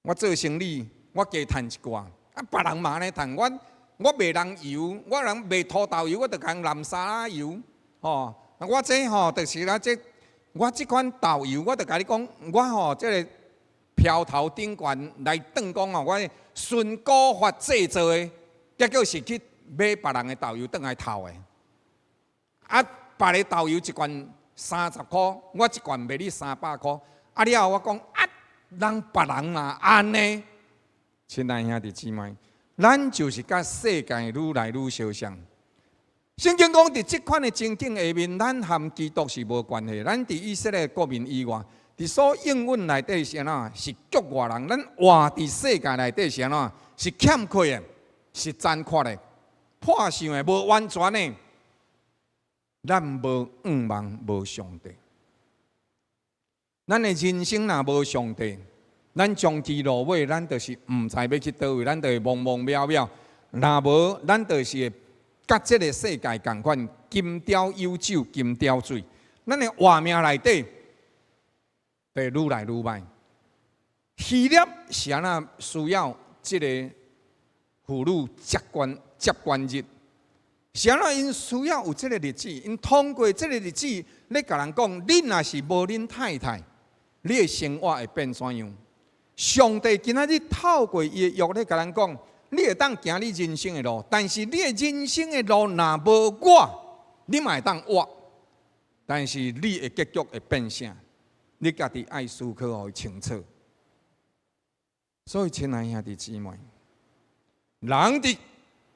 我做生理，我加趁一寡，啊，別人嘛按呢趁，我賣人油，我人賣土豆油，我就共濫沙仔油，吼，我這吼就是啦，這我這款豆油，我就共你講，我吼這个標頭頂懸來斷講吼，我純古法製造的，結果是去買別人的豆油轉來偷的，啊，別个豆油一罐30箍，我一罐賣你300箍，啊了後我講啊。人別人嘛按呢，親愛兄弟姊妹，咱就是佮世界愈來愈相像。聖經講，佇這款的情景下面，咱和基督是無關係。咱佇以色列國民以外，佇所應允內底是按怎？是局外人。咱活佇世界內底是按怎？是欠缺的，是殘缺的，破相的，無完全的。咱無向望，無上帝。咱的人生若無上帝，咱終其落尾，咱就是毋知欲去佗位，咱就會茫茫渺渺。若無，咱就是會佮這个世界仝款，金雕有酒金雕水。咱的活命內底，就會愈來愈歹。希臘是按怎需要這个婦女接權日？是按怎𪜶需要有這个日子？𪜶通過這个日子咧，共人講，恁若是無恁太太，你的生活會變怎樣？上帝今仔日透過伊的約咧，共咱講，你會當行你人生的路，但是你的人生的路若無我，你嘛會當活，但是你的結局會變啥？你家己愛思考予伊清楚。所以，親愛兄弟姊妹，人佇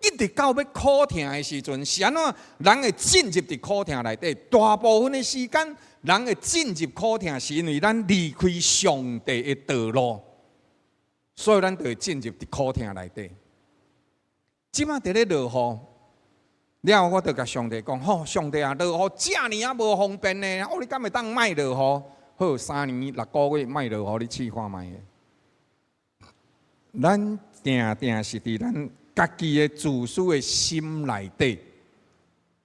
一直到欲苦疼的時陣，是按怎人會進入佇苦疼內底？大部分的時間，人會進入苦疼，是因為咱離開上帝的道路，所以咱就會進入佇苦疼內底。這擺佇咧落雨，了後我就共上帝講：吼，上帝啊，落雨遮爾仔無方便呢，哦，你敢會當莫落雨？好，3年6個月莫落雨，你試看覓。咱定定是佇咱家己的自私的心內底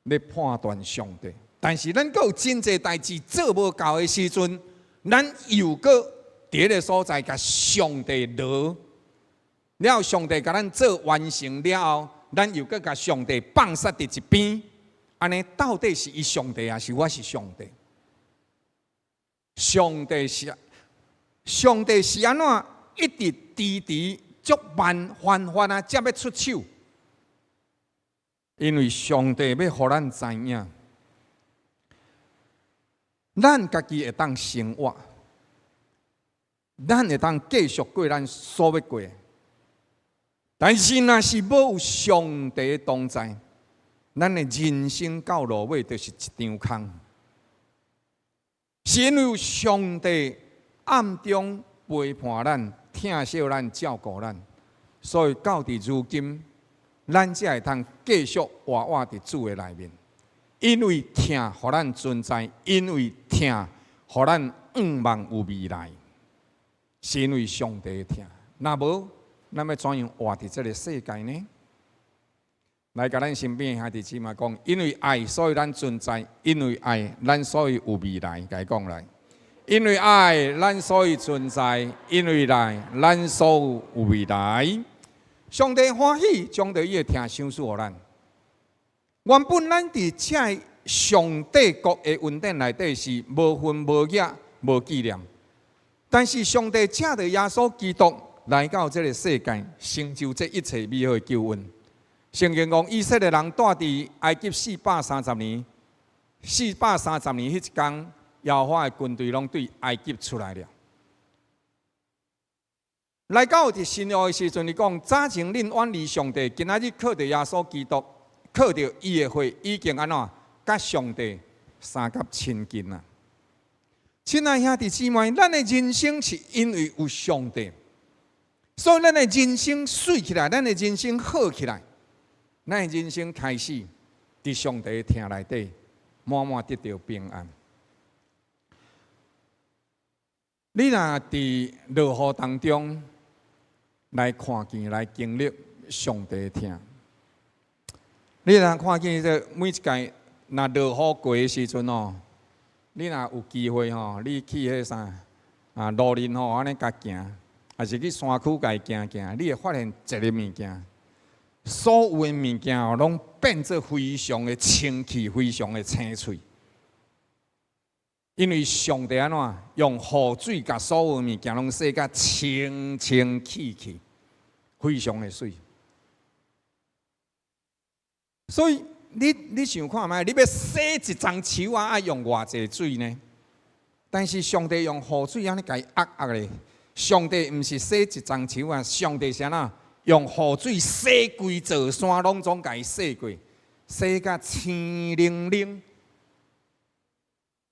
咧判斷上帝，但是咱閣有真濟代誌做無夠的時陣，咱又閣佇彼个所在共上帝鬧，了後上帝共咱做完成了後，咱又閣共上帝放殺佇一邊，按呢到底是伊上帝，抑是我是上帝？上帝是按怎一直遲遲足慢緩緩啊，才欲出手？因為上帝欲予咱知影，咱家己會當生活，咱會當繼續過咱所欲過。但是，若是無有上帝同在，咱的人生到落尾就是一場空。是因為有上帝暗中陪伴咱、疼惜咱、照顧咱，所以到佇如今，咱才會通繼續活活佇主的內面。因為疼，予咱存在；因為疼，予咱向望有未來。是因為上帝的疼，若無，咱欲怎樣活佇這个世界呢？來，共咱身邊兄弟姊妹講，因為愛，所以咱存在；因為愛，咱所以有未來。共伊講來，因為愛，咱所以存在；因為愛，咱所以有未來。上帝歡喜將著伊的疼賞賜予咱。原本咱佇這上帝國的恩典內底是無份無額無紀念，但是上帝藉著耶穌基督來到這个世界，成就這一切美好的救恩。聖經講，以色列人蹛佇埃及四百三十年，四百三十年彼一工，耶和華的軍隊攏對埃及出來了。來到佇新約的時陣，伊講早前恁遠離上帝，今仔日靠著耶穌基督，靠著伊的血，已經按怎佮上帝相佮親近啊！親愛兄弟姊妹，咱的人生是因為有上帝，所以咱的人生媠起來，咱的人生好起來，咱的人生開始佇上帝的疼內底，滿滿得著平安。你若佇落雨當中來看見、來經歷上帝的疼，你若看見這每一屆若落雨過的時陣哦，你若有機會吼，你去彼啥啊路林吼，按呢共行，抑是去山區共行行，你會發現一个物件，所有的物件哦，攏變做非常的清氣，非常的青翠。因為上帝按怎用雨水共所有物件攏洗甲清清氣氣，非常的媠。所以你想看覓？你欲洗一叢樹仔，愛用偌濟水呢？但是上帝用雨水按呢共伊壓壓咧。上帝毋是洗一叢樹仔，上帝是按怎用雨水洗規座山，攏總共伊洗過，洗甲青靈靈。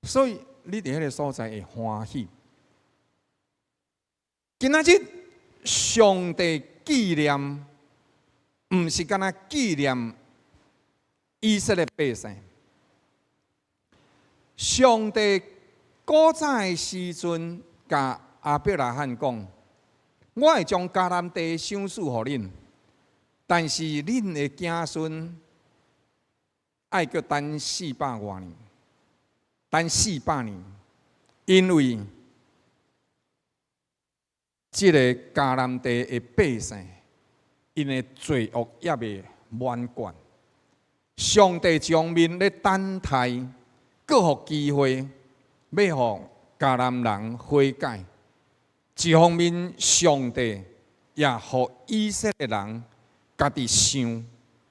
所以你佇彼个所在會歡喜。今仔日上帝紀念，毋是干焦紀念以色列百姓。上帝古早的時陣，共亞伯拉罕講：我會將迦南地賞賜予恁，但是恁的子孫愛閣等四百外年，等四百年，因為這个迦南地的百姓，𪜶的罪惡猶未滿貫。上帝一方面咧等待，閣予機會，欲予迦南人悔改；一方面，上帝也予以色列人家己想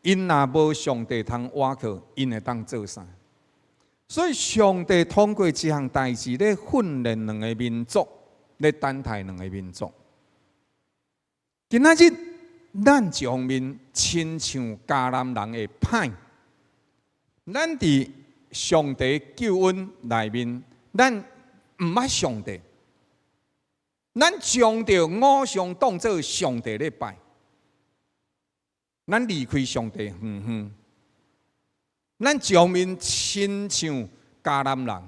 ，𪜶若無上帝通倚靠，𪜶會當做啥？所以，上帝通過這項代誌咧訓練兩个民族，咧等待兩个民族。今仔日，咱一方面親像迦南人的歹。咱佇上帝救恩內面，咱毋捌上帝，咱將著偶像當做上帝咧拜，咱離開上帝遠遠，咱一方面親像迦南人，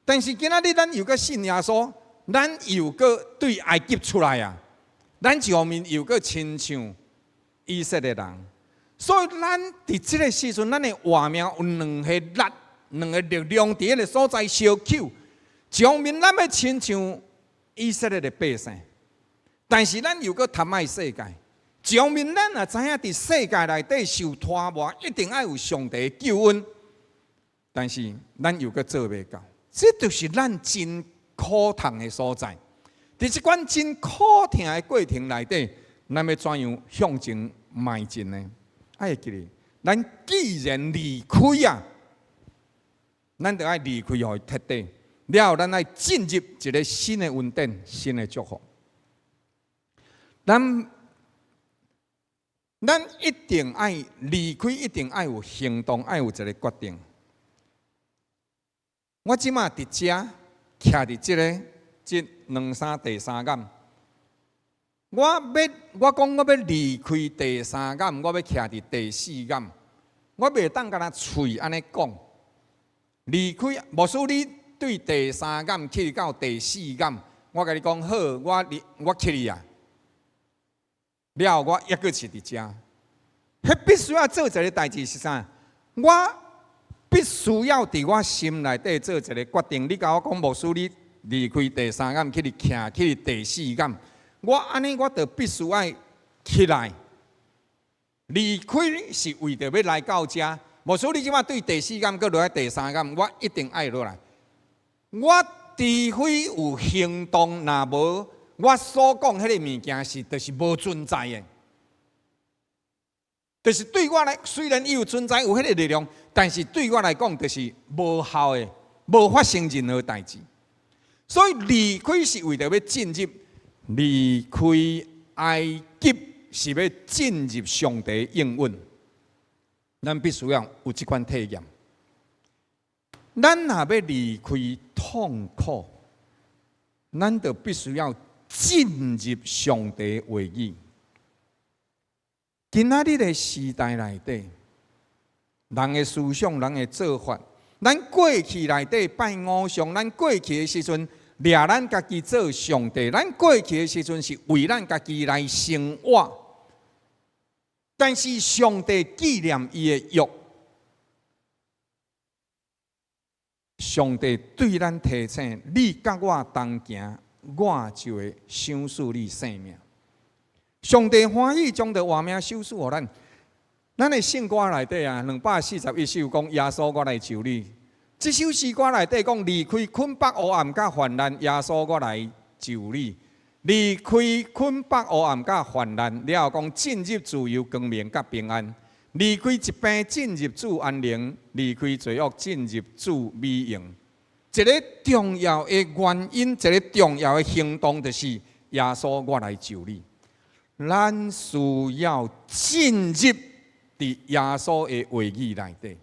但是今仔日咱又閣信耶穌，咱又閣對埃及出來啊！咱一方面又閣親像以色列人。所以，咱佇這个時陣，咱的活命有兩个力、兩個力量佇彼个所在相抾。一方面，咱欲親像以色列的百姓，但是咱又閣貪愛世界。上面咱也知影，佇世界內底受拖磨，一定愛有上帝的救恩。但是咱又閣做袂到，這就是咱真苦痛的所在。佇這款真苦痛的過程內底，咱欲怎樣向前邁進呢？愛會記得，咱既然離開啊，咱就愛離開予伊徹底。了後，咱愛進入一个新的恩典、新的祝福。咱一定愛離開，一定愛有行動，愛有一个決定。我這馬佇遮徛佇這个這兩三第三眼，我講我欲離開第三眼，我欲徛佇第四眼，我袂當干焦喙按呢講。離開，牧師你對第三眼去到第四眼，我共你講好，我去你啊。了後我猶閣是佇遮，彼必須要做一个代誌是啥？我必須要佇我心內底做一个決定。你共我講，牧師你離開第三眼去徛去第四眼，我按呢我就必須愛起來。離開是為著欲來到遮。牧師你這馬對第四眼閣落來第三眼，我一定愛落來。我除非有行動，若無，我所講彼个物件是，就是無存在的，就是對我來，雖然伊有存在有彼个力量，但是對我來講就是無效的，無發生任何代誌。所以離開是為著欲進入，離開埃及是欲進入上帝應允。咱必須要有這款體驗。咱若欲離開痛苦，咱就必須要進入上帝話語。今仔日的時代內底，人的思想、人的做法，咱過去內底拜偶像，咱過去的時陣掠咱家己做上帝，咱過去的時陣是為咱家己來生活。但是上帝紀念伊的約，上帝對咱提醒：你佮我同行，我就會賞賜你性命。上帝歡喜將著活命賞賜予咱。咱的聖歌內底啊，241首講耶穌我來就你。這首詩歌內底講離開捆綁黑暗佮患難，耶穌我來就你。離開捆綁黑暗佮患難，了後講進入自由光明佮平安。離開疾病進入主安寧，離開罪惡進入主美榮。一个重要的原因，一个重要的行動，就是耶穌我來就你。咱需要進入佇耶穌的話語內底，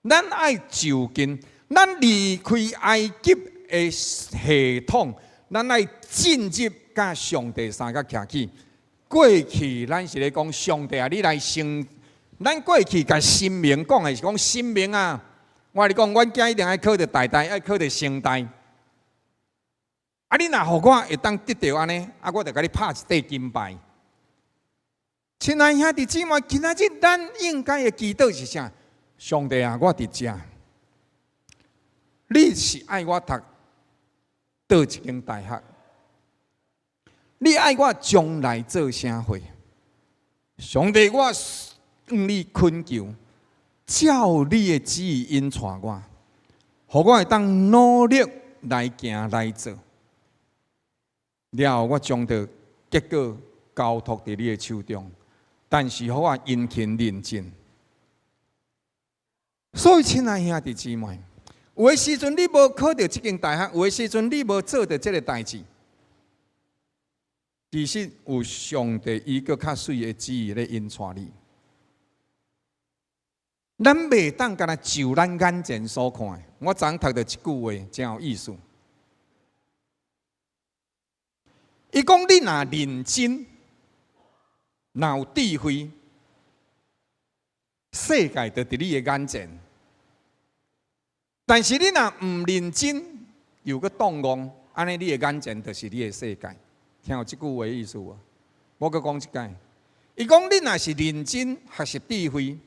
咱愛就近，咱離開埃及的系統，咱愛進入佮上帝相佮徛起。過去咱是咧講上帝啊，你來成，咱過去共神明講的是講神明啊，我共你講，阮囝一定愛考著大大，愛考著成大。啊！你若予我會當得著按呢，啊，我就共你拍一塊金牌。親愛兄弟姊妹，今仔日咱應該的祈禱是啥？上帝啊，我佇遮，你是愛我讀佗一間大學？你愛我將來做啥貨？上帝，我向你懇求，照你的旨意引帶我，予我會當努力來行來做。了後，我將著結果交託佇你的手中，但是予我殷勤認真。所以，親愛兄弟姊妹，有的時陣你無考著這間大學，有的時陣你無做著這個代誌，其實有上帝伊閣較媠的旨意咧引帶你。咱袂當干焦就咱眼前所看的。我昨昏讀著一句話，真有意思。伊講你若認真，若有智慧，世界就佇你的眼前。但是你若毋認真，又閣擋戇，按呢你的眼前就是你的世界。聽有這句話意思無？我閣講一擺。伊講你若是認真學習智慧，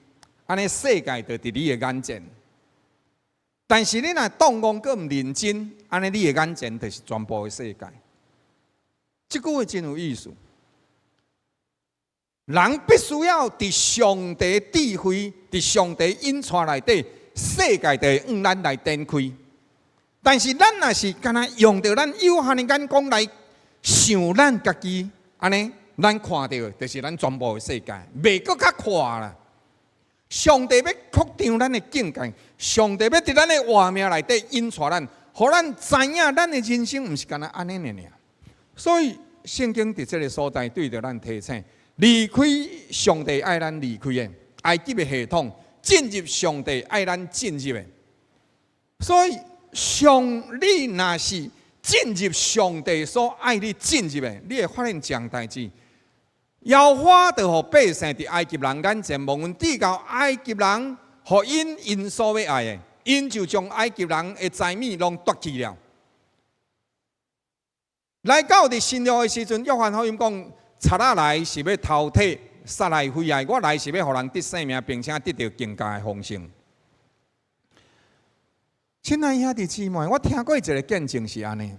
按呢世界就佇你的眼前。但是你若擋戇閣毋認真，按呢你的眼前就是全部的世界。這句話真有意思。人必須要佇上帝智慧、佇上帝引帶內底，世界就會向咱來展開。但是咱若是干焦用著咱有限的眼光來想咱家己，按呢，咱看著的就是咱全部的世界，袂閣較闊啦。上帝欲擴張咱的境界，上帝欲佇咱的活命內底引帶咱，予咱知影咱的人生毋是干焦按呢爾爾。所以聖經佇這个所在對著咱提醒：離開上帝愛咱離開的埃及的系統，進入上帝愛咱進入的。所以上你若是進入上帝所愛你進入的，你會發現一項代誌。耶和華就予百姓佇埃及人眼前蒙恩，直到埃及人予𪜶𪜶所欲愛的，𪜶就將埃及人的財物攏奪去了。來到佇新約的時陣，約翰福音講：賊仔來是欲偷提、殺害、毀壞，我來是欲予人得生命，並且得著更加的豐盛。親愛兄弟姊妹，我聽過一个見證是按呢。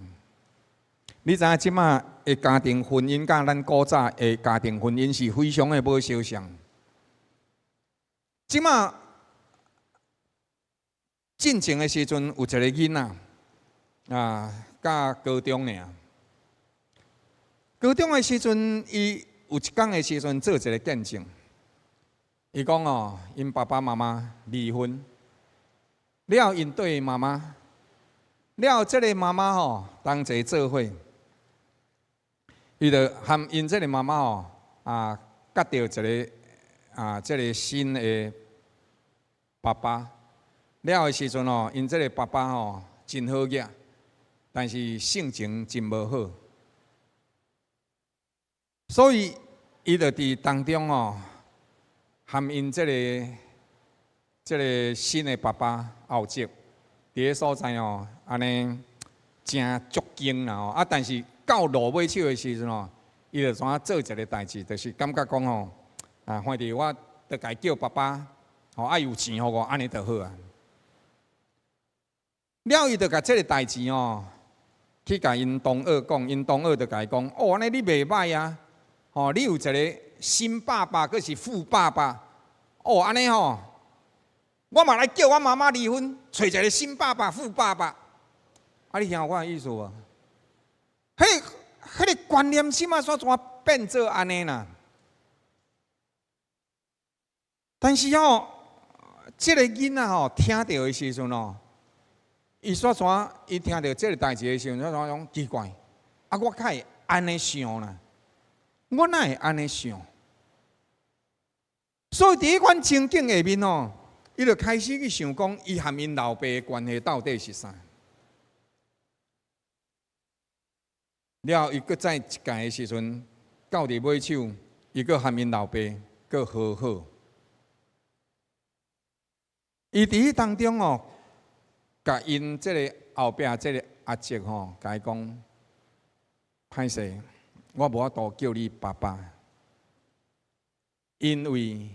你知影這馬的家庭婚姻，佮咱古早的家庭婚姻是非常的無相像。這馬進前的時陣，有一个囡仔啊，佮高中爾。高中的時陣，伊有一工的時陣做一个見證。伊講哦，𪜶爸爸媽媽離婚了，𪜶對媽媽了，這个媽媽吼同齊做伙。伊就和𪜶這个媽媽吼啊，結著一个啊，這个新的爸爸了的時陣吼，𪜶這个爸爸吼真好額，但是性情真無好，所以伊就佇當中吼，和𪜶這个新的爸爸後籍，佇个所在吼，按呢誠足驚啦吼，啊，但是到落尾手的時陣吼，伊就怎做一个代誌，就是感覺講吼，啊，反正我著共伊叫爸爸，吼，啊有錢予我，按呢就好啊。了，伊就共這个代誌吼，去共𪜶同學講，𪜶同學就共伊講，哦，按呢你袂䆀啊，吼，你有一个新爸爸，閣是富爸爸，哦，按呢吼，我嘛來叫阮媽媽離婚，揣一个新爸爸、富爸爸。啊，你聽有我的意思無？彼，彼个觀念這馬煞怎變做按呢啦？但是吼，這个囡仔吼聽著的時陣吼，伊煞怎伊聽著這个代誌的時陣，煞怎講奇怪？啊，我較會按呢想啦，我哪會按呢想？所以佇彼款情景下面吼，伊就開始去想講，伊和𪜶老爸的關係到底是啥？了，伊閣再一屆的時陣，到佇尾手，伊閣和𪜶老爸閣和好。伊佇彼當中哦，共𪜶這个後壁這个阿叔吼，共伊講：歹勢，我無法度叫你爸爸，因為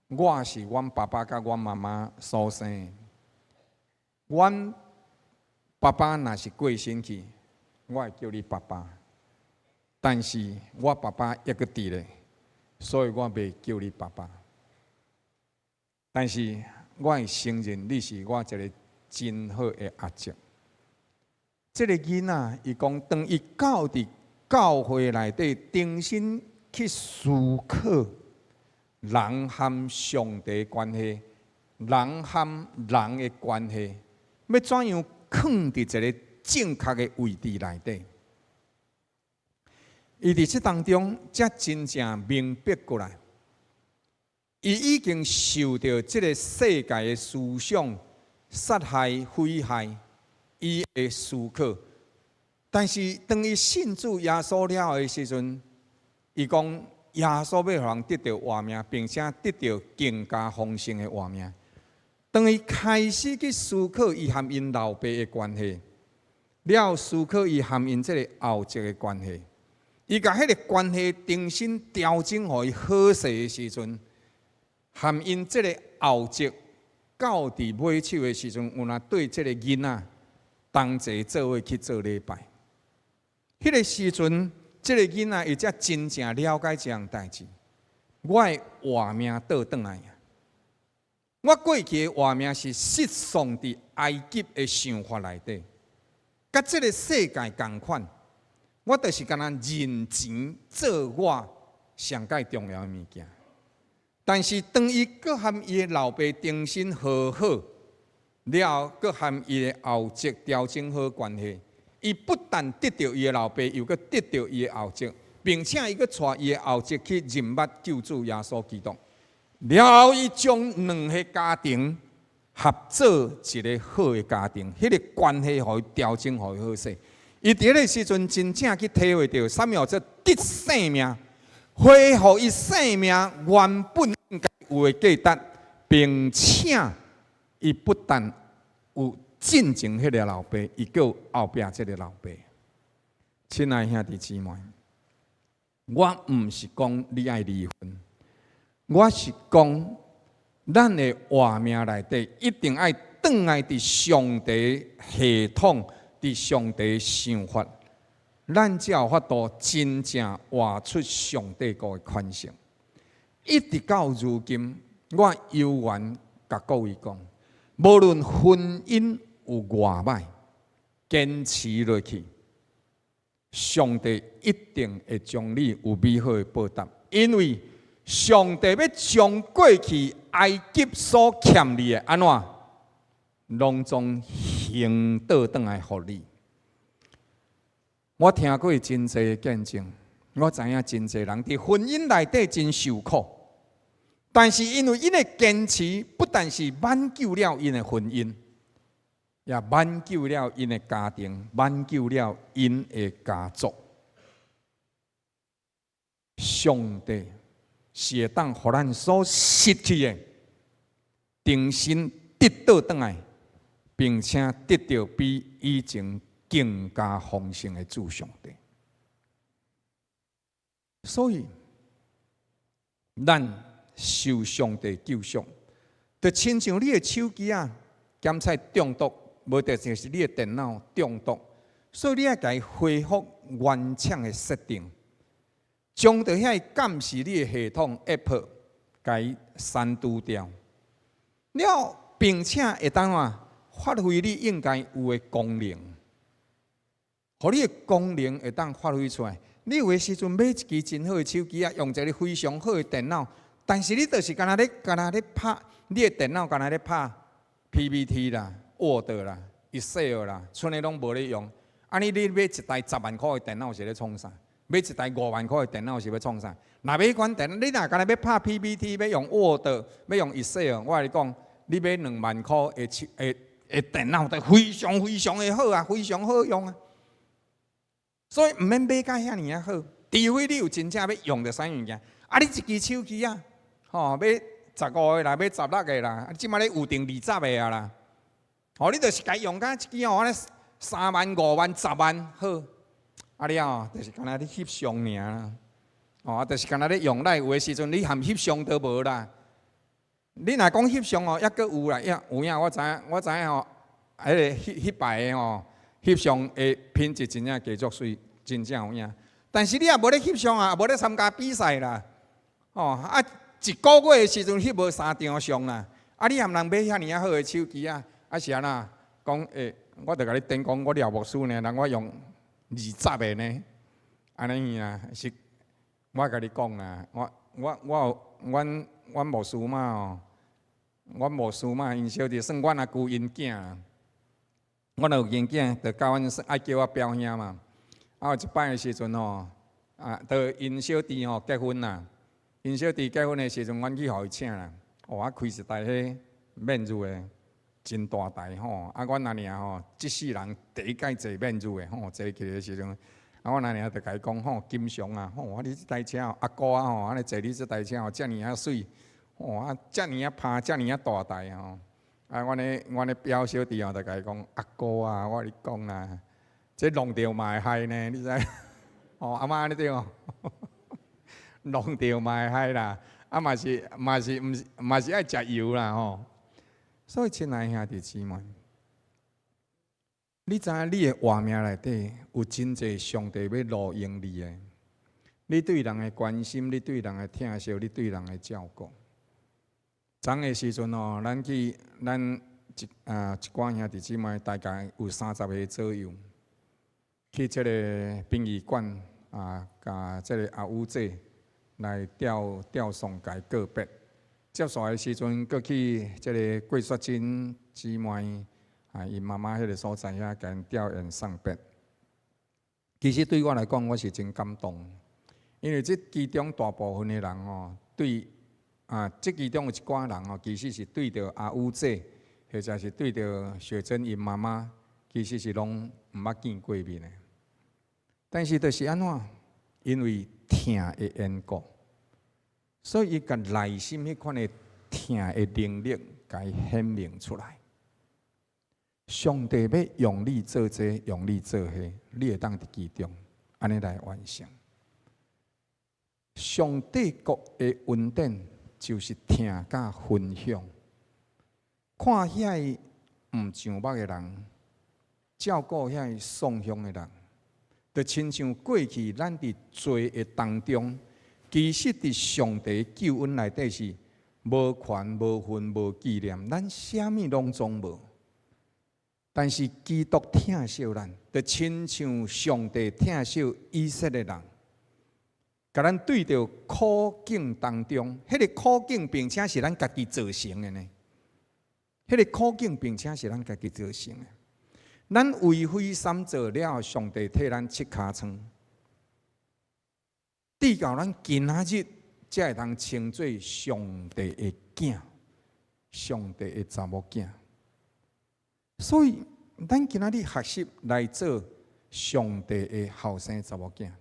我是阮爸爸佮阮媽媽所生的。阮爸爸若是過身去，我會叫你爸爸，但是我爸爸猶閣佇咧，所以我袂叫你爸爸。但是我會承認你是我一个真好的阿叔。這个囡仔，伊講，當伊到佇教會內底，重新去思考人和上帝關係，人和人的關係，欲怎樣囥佇一个正確的位置內底，伊佇這當中才真正明白過來，伊已經受著這个世界的思想殺害、毀害伊的思考。但是當伊信主耶穌了的時陣，伊講耶穌欲予人得著活命，並且得著更加豐盛的活命。當伊開始去思考伊和𪜶老爸的關係，了思考伊和𪜶這个後籍的關係，伊共彼个關係重新調整予伊好勢的時陣，和𪜶這个後籍到佇尾手的時陣，有若對這个囡仔同齊做伙去做禮拜。彼个時陣，這个囡仔伊才真正了解這項代誌。我的活命倒轉來。我過去的活命是失喪佇埃及的想法內底，佮這个世界仝款，我就是干焦認錢做我上蓋重要的物件。但是當伊閣和伊的老爸重新和好了後，閣和伊的後籍調整好關係，伊不但得著伊的老爸，又閣得著伊的後籍，並且伊閣帶伊的後籍去認捌救主耶穌基督。了後，伊將兩个家庭合做一个好的家庭，彼个關係予伊調整，予伊好勢。伊佇彼个時陣真正去體會著，啥物叫做得性命，恢復伊生命原本應該有的價值，並且伊不但有進前彼个老爸，伊閣有後壁這个老爸。親愛兄弟姊妹，我毋是講你愛離婚，我是講咱的活命內底一定愛轉來佇上帝系統，佇上帝想法，咱才有法度真正活出上帝國的款式。一直到如今，我猶原共各位講，無論婚姻有偌歹，堅持落去，上帝一定會將你有美好的報答，因為上帝欲將過去埃及所欠你的，按怎，攏總還倒轉來予你。我聽過真濟的見證，我知影真濟人佇婚姻內底真受苦，但是因為𪜶的堅持，不但是挽救了𪜶的婚姻，也挽救了𪜶的家庭，挽救了𪜶的家族。上帝是會當予咱所失去的，重新得倒轉來，並且得著比以前更加豐盛的主上帝。所以，咱受上帝救贖，就親像你的手機仔，檢測中毒，無就是你的電腦中毒，所以你愛共伊恢復原廠的設定，將著遐監視你的系統 App 共伊刪除掉，了並且會當啊發揮你應該有的功能，予你的功能會當發揮出來。你有的時陣買一支真好的手機仔，用一个非常好的電腦，但是你就是干焦咧拍，你的電腦干焦咧拍 PPT 啦、Word 啦、Excel 啦，賰的攏無咧用。按呢你買一台10萬箍的電腦是咧創啥？買一台5萬箍的電腦是欲創啥？若買款電腦，你若干焦欲拍 PPT，欲用 Word，欲用 Excel，我共你講，你買2萬箍的手的的電腦，就非常非常的好啊，非常好用啊。所以毋免買甲遐爾仔好，除非你有真正欲用著啥物件。啊，你一支手機仔，吼，買15个啦，買16个啦，啊，這擺咧有定20个啊啦。吼，你就是共用甲一支吼，按呢3萬、5萬、10萬好。啊了後，就是干焦咧翕相爾啦。哦，啊，就是干焦咧用來有的時陣，你含翕相都無啦。你若講翕相哦，猶閣有啦，猶有影我知影，我知影吼，彼个彼彼擺的吼，翕相的品質真正繼續媠，真正有影。但是你也無咧翕相啊，也無咧參加比賽啦。哦，啊，一个月的時陣翕無三張相啦。啊，你含人買遐爾仔好的手機仔，啊是按怎？講欸，我著共你頂講，我廖牧師呢，人我用20个呢，按呢啊，是，我共你講啦，我我我有阮阮牧師媽哦，阮牧師媽𪜶小弟算阮阿舅𪜶囝啦，阮有𪜶囝，就教阮愛叫我表兄嘛。啊，有一擺的時陣吼，啊，就𪜶小弟吼結婚啦，𪜶小弟結婚的時陣，阮去予伊請啦。哦，啊，開一台彼免入的，真大台吼。啊，阮阿娘吼，這世人第一擺坐免入的吼，坐去的時陣，啊，阮阿娘就共伊講吼，金祥啊，吼，啊，你這台車哦，阿哥啊吼，按呢坐你這台車吼，遮爾仔媠，吼啊，遮爾仔拍，遮爾仔大台吼。啊，阮的表小弟吼，就共伊講，阿哥啊，我共你講啦，這弄著嘛會害呢，你知？哦，阿媽按呢對無？弄著嘛會害啦，啊嘛是嘛是毋是嘛是愛食油啦吼。所以親愛兄弟姊妹，你知影你的活命內底有真濟上帝欲錄用你的，你對人的關心，你對人的疼惜，你對人的照顧。昨的時陣哦，咱去咱一寡兄弟姊妹，大概有30個左右，去這個殯儀館啊，共這個阿五姐來吊吊喪共告別。結束的時陣，閣去這個郭雪珍姊妹啊，𪜶媽媽彼個所在遐，共𪜶吊唁送別。其實對我來講，我是真感動，因為這其中大部分的人吼，對啊，這其中有一寡人吼，其實是對著阿五姐，或者是對著雪珍𪜶媽媽，其實是攏毋捌見過面的。但是就是按怎？因為疼的緣故，所以伊共內心彼款的疼的能力，共伊顯明出來。上帝欲用你做這個，用你做彼個，你會當佇其中按呢來完成。上帝國的恩典就是疼佮分享，看遐個毋上目的人，照顧遐個喪鄉的人，就親像過去咱佇罪的當中，其實佇上帝救恩內底是無權、無份、無紀念，咱啥物攏總無。但是基督疼惜咱，就親像上帝疼惜以色列人，共咱對著苦境當中，彼個苦境並且是咱家己造成的呢。彼個苦境並且是咱家己造成的。咱為非三做了，上帝替咱拭尻川，直到咱今仔日才會當稱做上帝的囝，上帝的查某囝。所以，咱今仔日學習來做上帝的後生查某囝，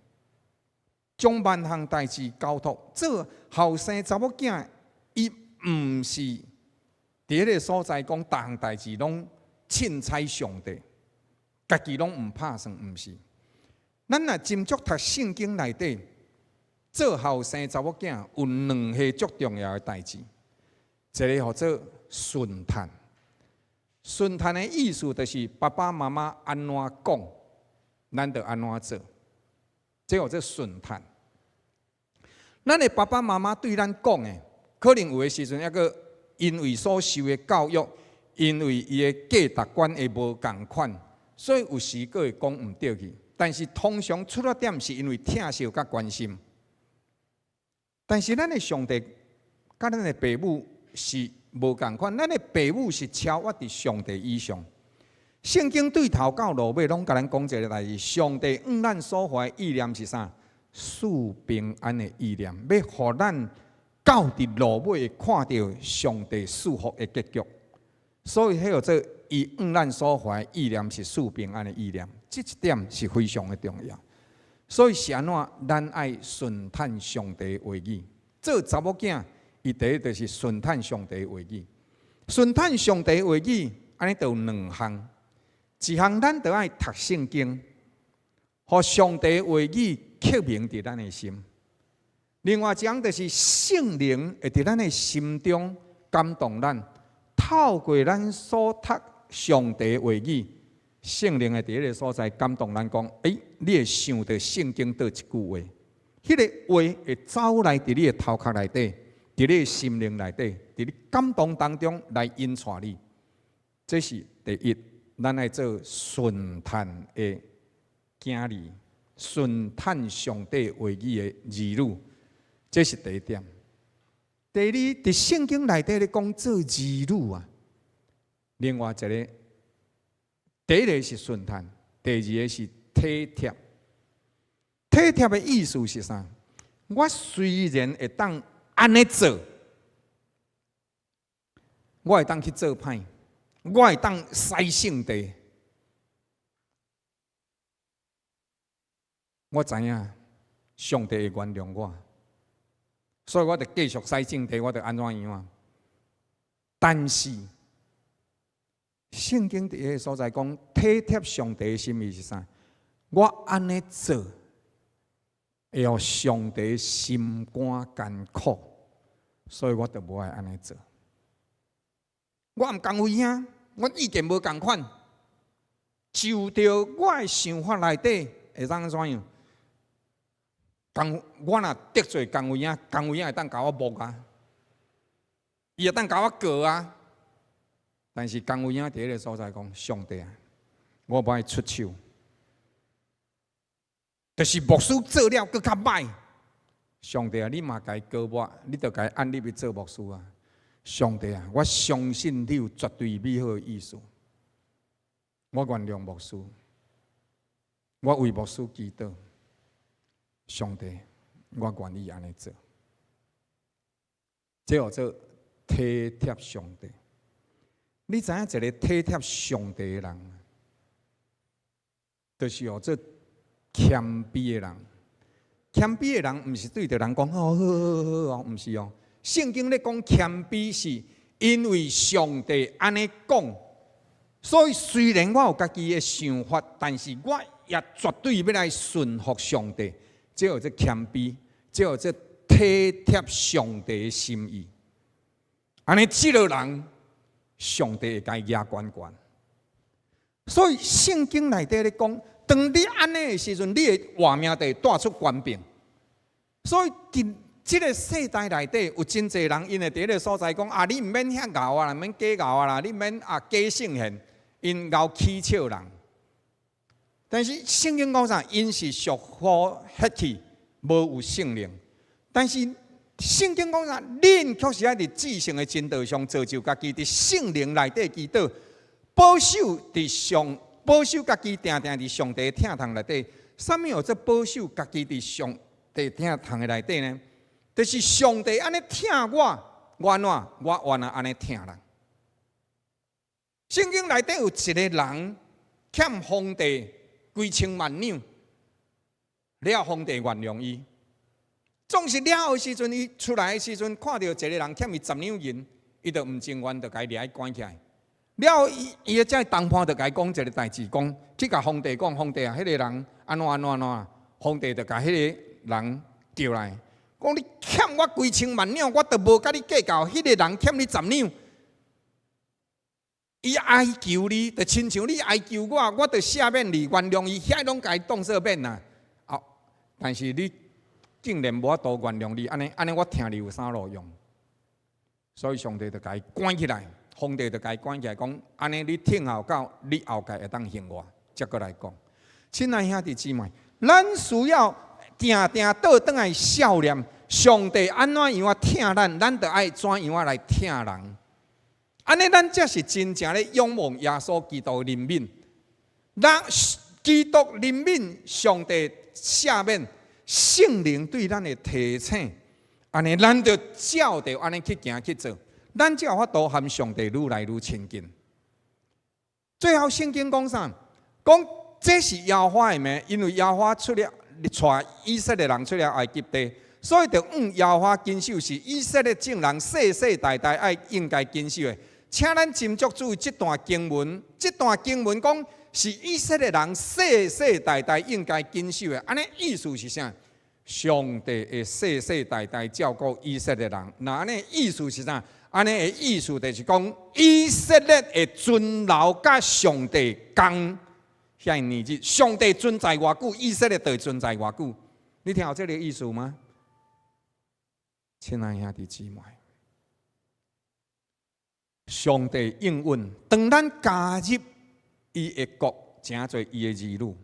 將萬項代誌交託做後生查某囝，伊毋是佇彼個所在講，逐項代誌攏凊彩上帝，家己攏毋拍算，毋是。咱若斟酌讀聖經內底，做後生查某囝有兩項足重要的代誌，一個號做順趁。順趁的意思就是爸爸媽媽按怎講，咱就按怎做，這號做順趁。咱的爸爸媽媽對咱講的，可能有的時陣猶閣因為所受的教育，因為伊的價值觀會無仝款，所以有時閣會講毋對去。但是通常出發點是因為疼惜佮關心。但是咱的上帝佮咱的爸母是無仝款，咱的爸母是超越佇上帝以上。聖經對頭到落尾攏共咱講一個代誌：上帝向咱所懷意念是啥？賜平安的意念，欲予咱到佇落尾會看著上帝賜福的結局。所以，彼號做伊向咱所懷意念是賜平安的意念，這一點是非常的重要。所以是按怎？咱愛順趁上帝話語，做查某囝，伊第一就是順趁上帝話語，順趁上帝話語，按呢就有兩項。一項咱著愛讀聖經，予上帝話語刻銘佇咱的心。另外一項就是聖靈會佇咱的心中感動咱，透過咱所讀上帝話語，聖靈會佇彼個所在感動咱講：欸，你會想著聖經佗一句話，彼個話會走來佇你的頭殼內底。佇你的心靈內底，佇你感動當中來引帶你，這是第一，咱愛做順趁的囝兒，順趁上帝話語的兒女，這是第一點。第二，佇聖經內底咧講做兒女啊，另外一個，第一個是順趁，第二個是體貼。體貼的意思是啥？我雖然會當按呢做，我會當去做歹，我會當使聖地。我知影上帝會原諒我，所以我就繼續使聖地，我就按怎樣啊？但是聖經佇彼个所在講，體貼上帝的心意是啥？我按呢做，會予上帝心肝艱苦，所以我就無愛按呢做。我毋仝位啊，我意見無仝款，就著我的想法內底會當怎樣？講我若得罪江有影，江有影會當共我摸啊，伊會當共我告啊。但是江有影佇彼个所在講：上帝啊，我無愛出手，就是牧師做了閣較歹。上帝啊，你嘛共伊膏抹，你著共伊按立去做牧師啊！上帝啊，我相信你有絕對美好的意思。我原諒牧師，我為牧師祈禱。上帝，我願意按呢做，這叫做體貼上帝。你知影一个體貼上帝的人，就是叫做謙卑的人。謙卑的人，毋是對著人講好好好好哦，毋是哦。聖經咧講謙卑，是因為上帝按呢講，所以雖然我有家己的想法，但是我也絕對欲來順服上帝。這叫做謙卑，這叫做體貼上帝的心意。按呢，這個人，上帝會共伊舉懸懸。所以聖經內底咧講，當你按呢的時陣，你的活命就會帶出權柄。所以佇這个世代內底有真濟人，𪜶會佇彼个所在講啊，你毋免遐𠢕啊啦，毋免假𠢕啊啦，你毋免啊假聖賢，𪜶𠢕取笑人。但是聖經講啥？𪜶是屬乎血氣，無有聖靈。但是聖經講啥？恁卻是愛佇至聖的真道上造就家己，佇聖靈內底祈禱，保守佇上，保守家己，定定佇上帝疼痛內底。啥物叫做保守家己佇上帝疼痛的內底呢？就是上帝按呢疼我，我按怎？我原來按呢疼人。聖經內底有一个人欠皇帝幾千萬兩，了皇帝原諒伊。總是了後時陣，伊出來的時陣，看著一个人欠伊10兩銀，伊就毋情願，就共伊掠去關起來。了後，伊伊的這同伴就共伊講一个代誌，講去共皇帝講，皇帝啊，彼个人按怎按怎按怎，皇帝就共彼个人叫來，講你欠我幾千萬兩，我都無共你計較，彼个人欠你十兩。伊哀求你，就親像你哀求我，我就赦免你，原諒伊，遐攏共伊當做免啊。哦，但是你竟然無法度原諒你，按呢按呢，我疼你有啥路用？所以上帝就共伊關起來，皇帝就共伊關起來，講按呢你聽候到你後蓋會當還我，才閣來講。親愛兄弟姊妹，咱需要定定倒轉來數念，上帝按怎樣仔疼咱，咱就愛怎樣仔來疼人。按呢，咱才是真正咧仰望耶穌基督的憐憫。咱基督憐憫，上帝赦免，聖靈對咱的提醒，按呢，咱就照著按呢去行去做，咱才有法度和上帝愈來愈親近。最後聖經講啥？講這是耶和華的名，因為耶和華出了帶以色列人出了埃及地。所以著按耶和華謹守，是以色列眾人世世代代愛應該謹守的。請咱斟酌注意這段經文，這段經文講是以色列人世世代代應該謹守的。按呢意思是啥？上帝會世世代代照顧以色列人。那按呢意思是啥？按呢的意思就是講，以色列會存留佮上帝仝遐年日，上帝存在偌久，以色列就會存在偌久。你聽有這个意思嗎？親愛兄弟姊妹，上帝應允，當咱加入伊的國，成做伊的兒女，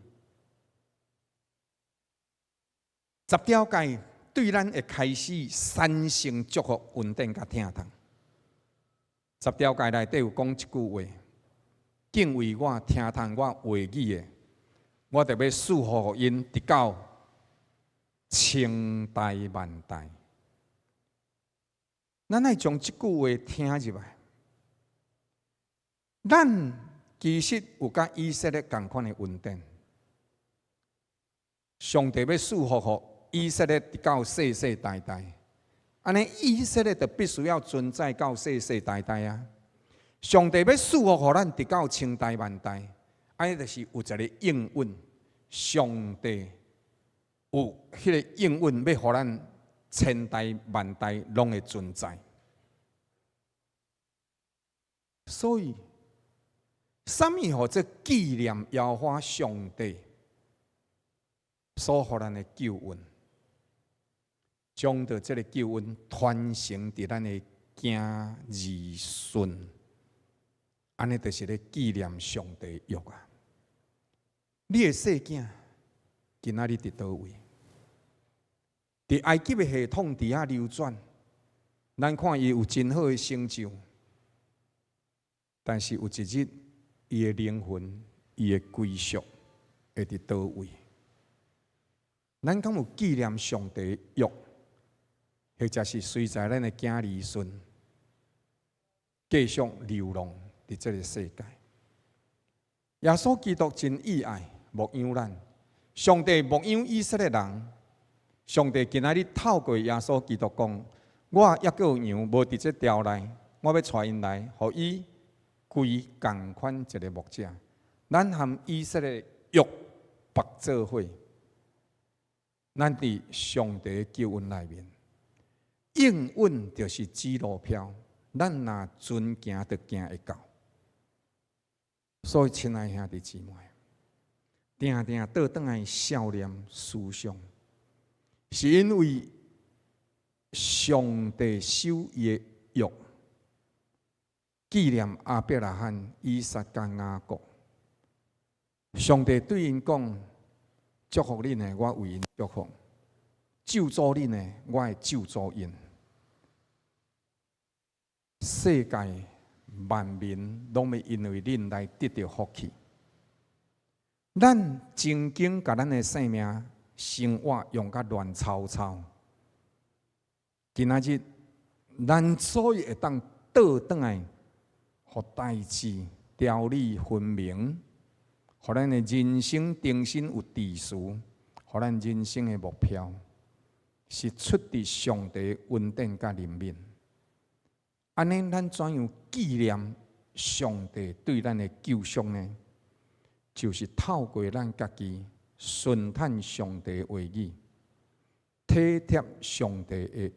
十條誡對咱會開始產生祝福、恩典佮疼痛。十條誡內底有講一句話：敬畏我、聽從我話語的，我就欲賜福予𪜶，直到千代萬代。咱愛將這句話聽入來。咱其實有佮以色列仝款的恩典，上帝欲賜福予以色列，直到世世代代。按呢，以色列就必須要存在到世世代代啊！上帝欲賜福予咱，直到千代萬代。按呢就是有一个應允，上帝有彼个應允，欲予咱千代萬代攏會存在。所以，啥物號做紀念耶和華上帝所予咱的救恩？將著這个救恩傳承佇咱的囝兒孫，按呢就是咧紀念上帝約啊！你的細囝今仔日佇佗位？佇埃及的系統底下流轉，咱看伊有真好的成就，但是有一日，伊的靈魂、伊的歸屬會佇佗位？咱敢有紀念上帝的約，或者是隨在咱的囝兒孫繼續流浪佇這个世界？耶穌基督真意愛牧養咱，上帝牧養以色列人。上帝今仔日透過耶穌基督講：我猶閣有羊無佇這牢內，我欲帶𪜶來，予伊歸仝款一个牧者。咱和以色列約縛做伙，咱佇上帝救恩內面，應允就是指路標。咱若遵行，就行會到。所以，親愛兄弟姊妹，定定倒轉來少年思想，是因為上帝守伊的約，紀念亞伯拉罕、以撒佮雅各。上帝對𪜶講：祝福恁的，我為𪜶祝福；咒詛恁的，我會咒詛𪜶。世界萬民攏欲因為恁來得著福氣。咱曾經共咱的生命生活用甲亂糟糟，今仔日咱所以會當倒轉來，予代誌條理分明，予咱的人生重新有秩序，予咱人生的目標是出佇上帝恩典佮憐憫。按呢，咱怎樣紀念上帝對咱的救贖呢？就是透過咱家己順趁上帝的話語，體貼上帝的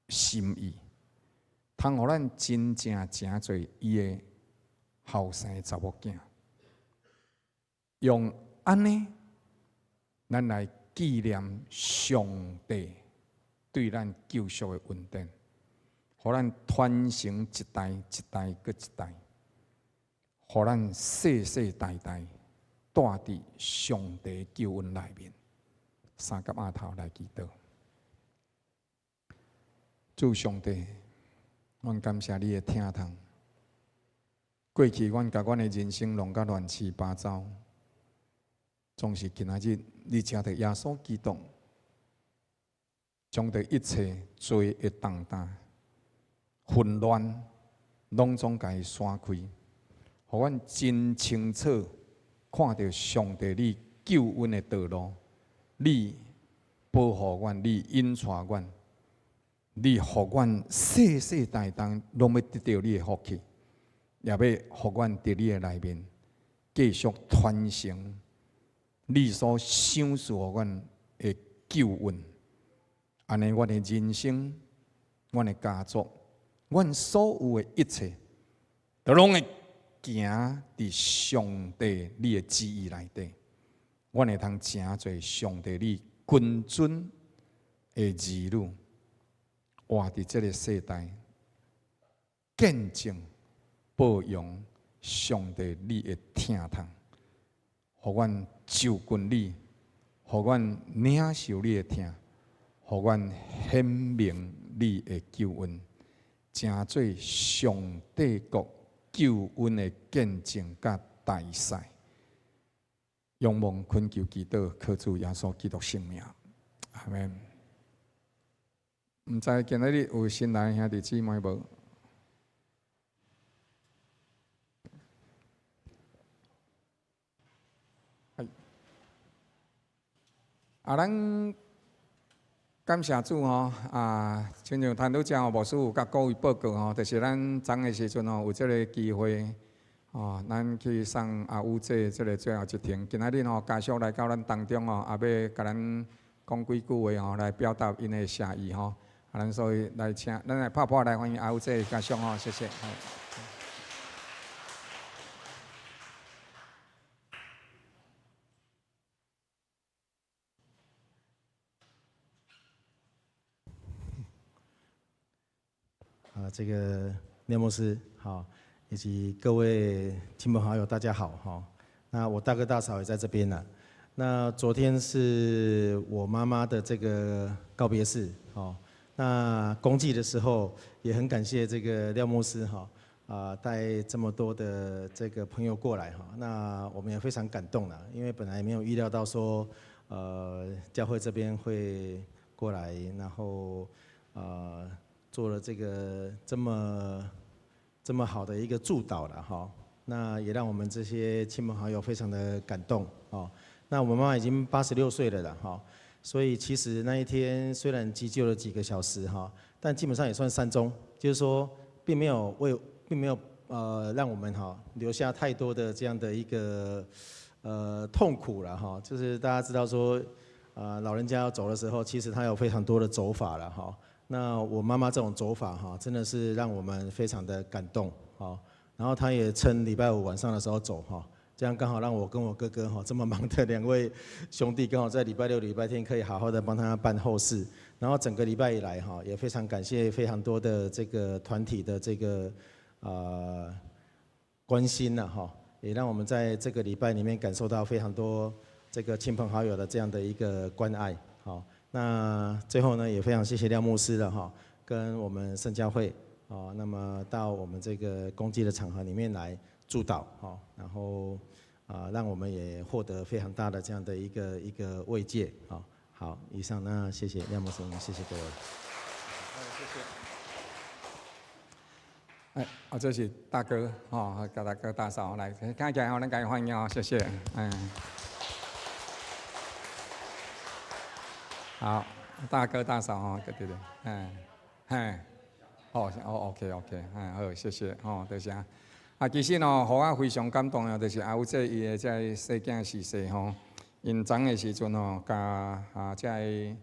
心意，通予咱真正成做伊的後生查某囝。用按呢，咱來紀念上帝對咱救贖的恩典，予咱傳承一代一代閣一代，予咱世世代代住佇上帝救恩內面。三佮阿頭來祈禱，主上帝，阮感謝你的疼痛。過去阮共阮的人生弄甲亂七八糟，總是今仔日你藉著耶穌基督，將著一切罪的重擔、混亂，攏總共伊散開，予阮真清楚看著上帝你救恩的道路，你保護阮，你引帶阮，你予阮世世代代攏欲得著你的福氣，也欲予阮佇你的內面繼續傳承你所賞賜予阮的救恩。按呢，阮的人生、阮的家族、阮所有的一切，都攏會行佇上帝你的旨意內底。阮會通成做上帝你君尊的兒女，活佇這个世代，見證報揚上帝你的疼痛，予阮就近你，予阮領受你的疼，予阮顯明你的救恩，成做上帝國救恩的見證佮大使。仰望懇求祈禱，靠主耶穌基督聖名，阿們。毋知今仔日有新來的兄弟姊妹無？啊，咱感謝主吼，啊，親像陳拄才吼牧師有共各位報告吼，就是咱昨的時陣吼有這个機會，哦，咱去送阿五姐這个最後一程。今仔日吼家屬來到咱當中吼，也欲共咱講幾句話吼，來表達𪜶的謝意吼。啊，咱所以來請，咱來拍破來歡迎阿五姐家屬吼，謝謝。這個廖牧師好，以及各位親朋好友，大家好哈。那我大哥大嫂也在這邊呢。那昨天是我媽媽的這個告別式，哦。那公祭的時候也很感謝這個廖牧師哈，啊帶這麼多的這個朋友過來哈。那我們也非常感動啦，因為本來沒有預料到說，教會這邊會過來，然後做了這個這麼好的一個祝禱了哈。那也讓我們這些親朋好友非常的感動哦。那我媽媽已經86歲了啦哈，所以其實那一天雖然急救了幾個小時哈，但基本上也算善終，就是說並沒有讓我們哈留下太多的這樣的一個痛苦了哈。就是大家知道說，老人家要走的時候，其實他有非常多的走法了哈。那我媽媽這種走法哈，真的是讓我們非常的感動哈。然後她也趁禮拜五晚上的時候走哈。這樣剛好讓我跟我哥哥哈這麼忙的兩位兄弟，剛好在禮拜六、禮拜天可以好好的幫他辦後事。然後整個禮拜以來哈，也非常感謝非常多的這個團體的這個關心吶哈，也讓我們在這個禮拜裡面感受到非常多這個親朋好友的這樣的一個關愛。好，那最後呢，也非常謝謝廖牧師的哈，跟我們聖教會啊，那麼到我們這個公祭的場合裡面來祝禱哈，然後啊，讓我們也獲得非常大的這樣的一個慰藉啊。好，以上那謝謝廖牧師，謝謝各位。謝謝。哎，啊，這是大哥吼，佮大哥大嫂來，看起來吼，咱共伊歡迎哦，謝謝。嗯。好，大哥大嫂吼，對對對，嗯，嘿，好，哦，OK OK，嗯，好，謝謝，吼，多謝。啊，其實吼，予我非常感動的，就是阿有這伊的這个細囝逝世吼，𪜶昨的時陣吼，共啊這个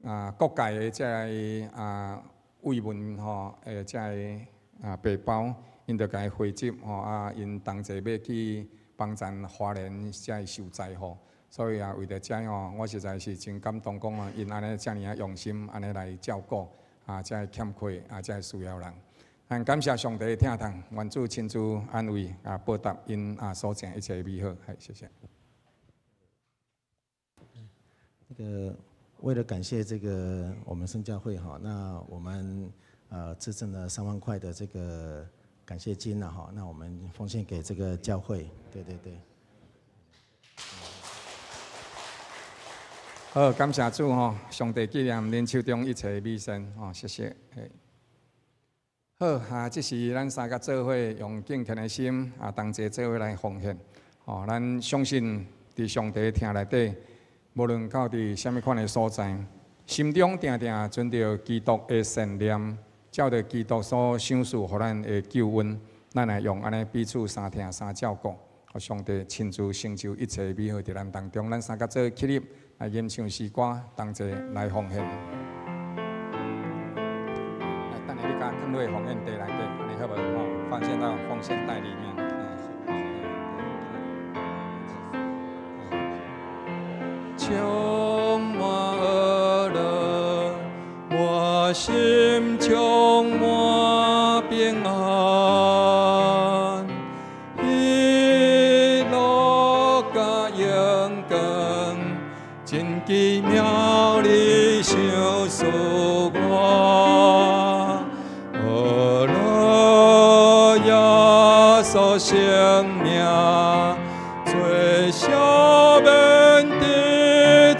啊各界的這个啊慰問吼，的這个啊白包，𪜶就共伊匯集吼，啊，𪜶同齊欲去幫贊花蓮這个受災戶，所以啊，為著這吼，我實在是真感動，講啊，𪜶按呢遮爾仔用心，按呢來照顧啊，這个欠缺啊，這个需要人。很感謝上帝的疼痛，願主親自安慰啊，報答𪜶啊所成一切美好。係，謝謝。那個為了感謝這個我們聖教會哈，那我們致贈了3萬塊的這個感謝金了哈，那我們奉獻給這個教會，對對對。好，感謝主吼，上帝紀念恁手中一切美善吼，謝謝。好啊，這是咱三个做伙用敬虔的心啊，同齊做伙來奉獻。吼，咱相信佇上帝疼內底，無論到佇啥物款的所在，心中定定存著基督的善念，照著基督所賞賜予咱的救恩，咱來用按呢彼此相疼相照顧，予上帝親自成就一切美好佇咱當中。咱三个做起立來吟唱詩歌，同齊來奉獻。來，等下你共放落奉獻袋內底，按呢好無？吼，放獻到奉獻袋裡面。充滿喜樂，我心充滿平安，喜樂佮榮光，真奇妙你賞賜我，呵樂耶穌聖名，做赦免得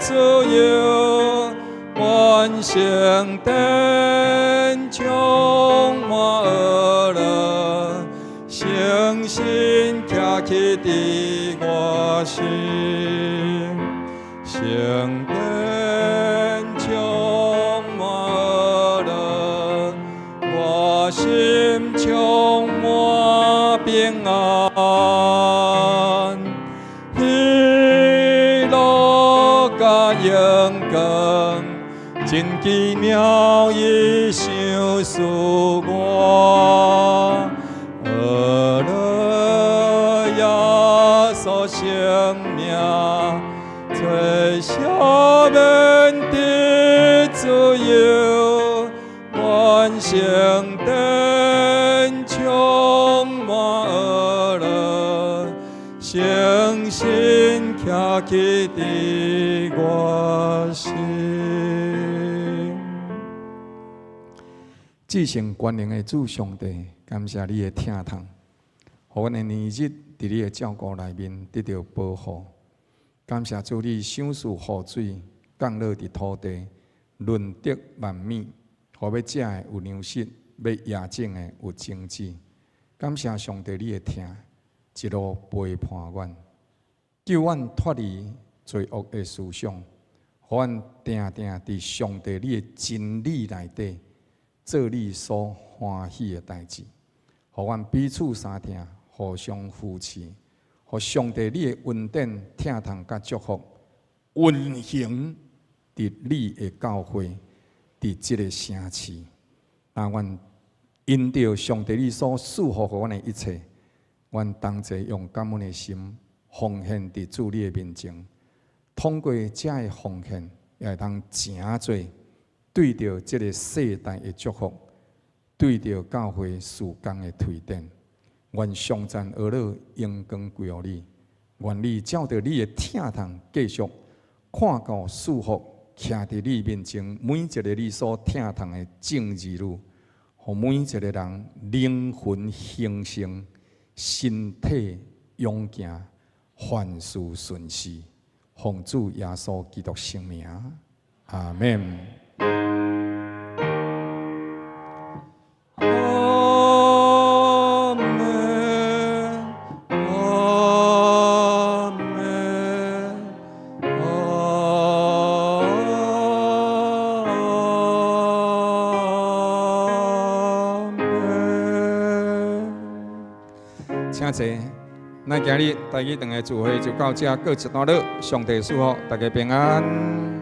自由，願聖殿充滿喜樂，誠心徛起佇我心，聖殿充滿喜樂，我心充滿平安，喜樂佮榮光，真奇妙伊賞賜我，呵樂耶穌聖名，做赦免得自由，願聖殿充滿喜樂，誠心徛起佇我心。至聖全能的主上帝，感謝你的疼痛，予阮的年日佇你的照顧內面得著保護。感謝主，你賞賜雨水降落佇土地，潤澤萬物，予欲食的有糧食，欲野種的有種子。感謝上帝，你的疼一路陪伴阮，救阮脫離罪惡的思想，予阮定定佇上帝你的真理內底，做你所歡喜的代誌，予阮彼此相疼，互相扶持，予上帝你的恩典、疼痛佮祝福運行佇你的教會，佇這个城市。那阮因著上帝你所賜福予阮的一切，阮同齊用感恩的心奉獻佇主你的面前。通過這个奉獻，也會當成做對著這个世代的祝福，對著教會事工的推展。願頌讚呵咾榮光歸予你，願你照著你的疼痛繼續看顧賜福，徛佇你面前每一个你所疼痛的眾兒女，予每一个人靈魂興盛，身體勇健，凡事順遂。奉主耶穌基督聖名，阿們。阿們，阿們，阿們。請坐。咱今日台語堂的聚會就到這，告一段落。上帝賜福，大家平安。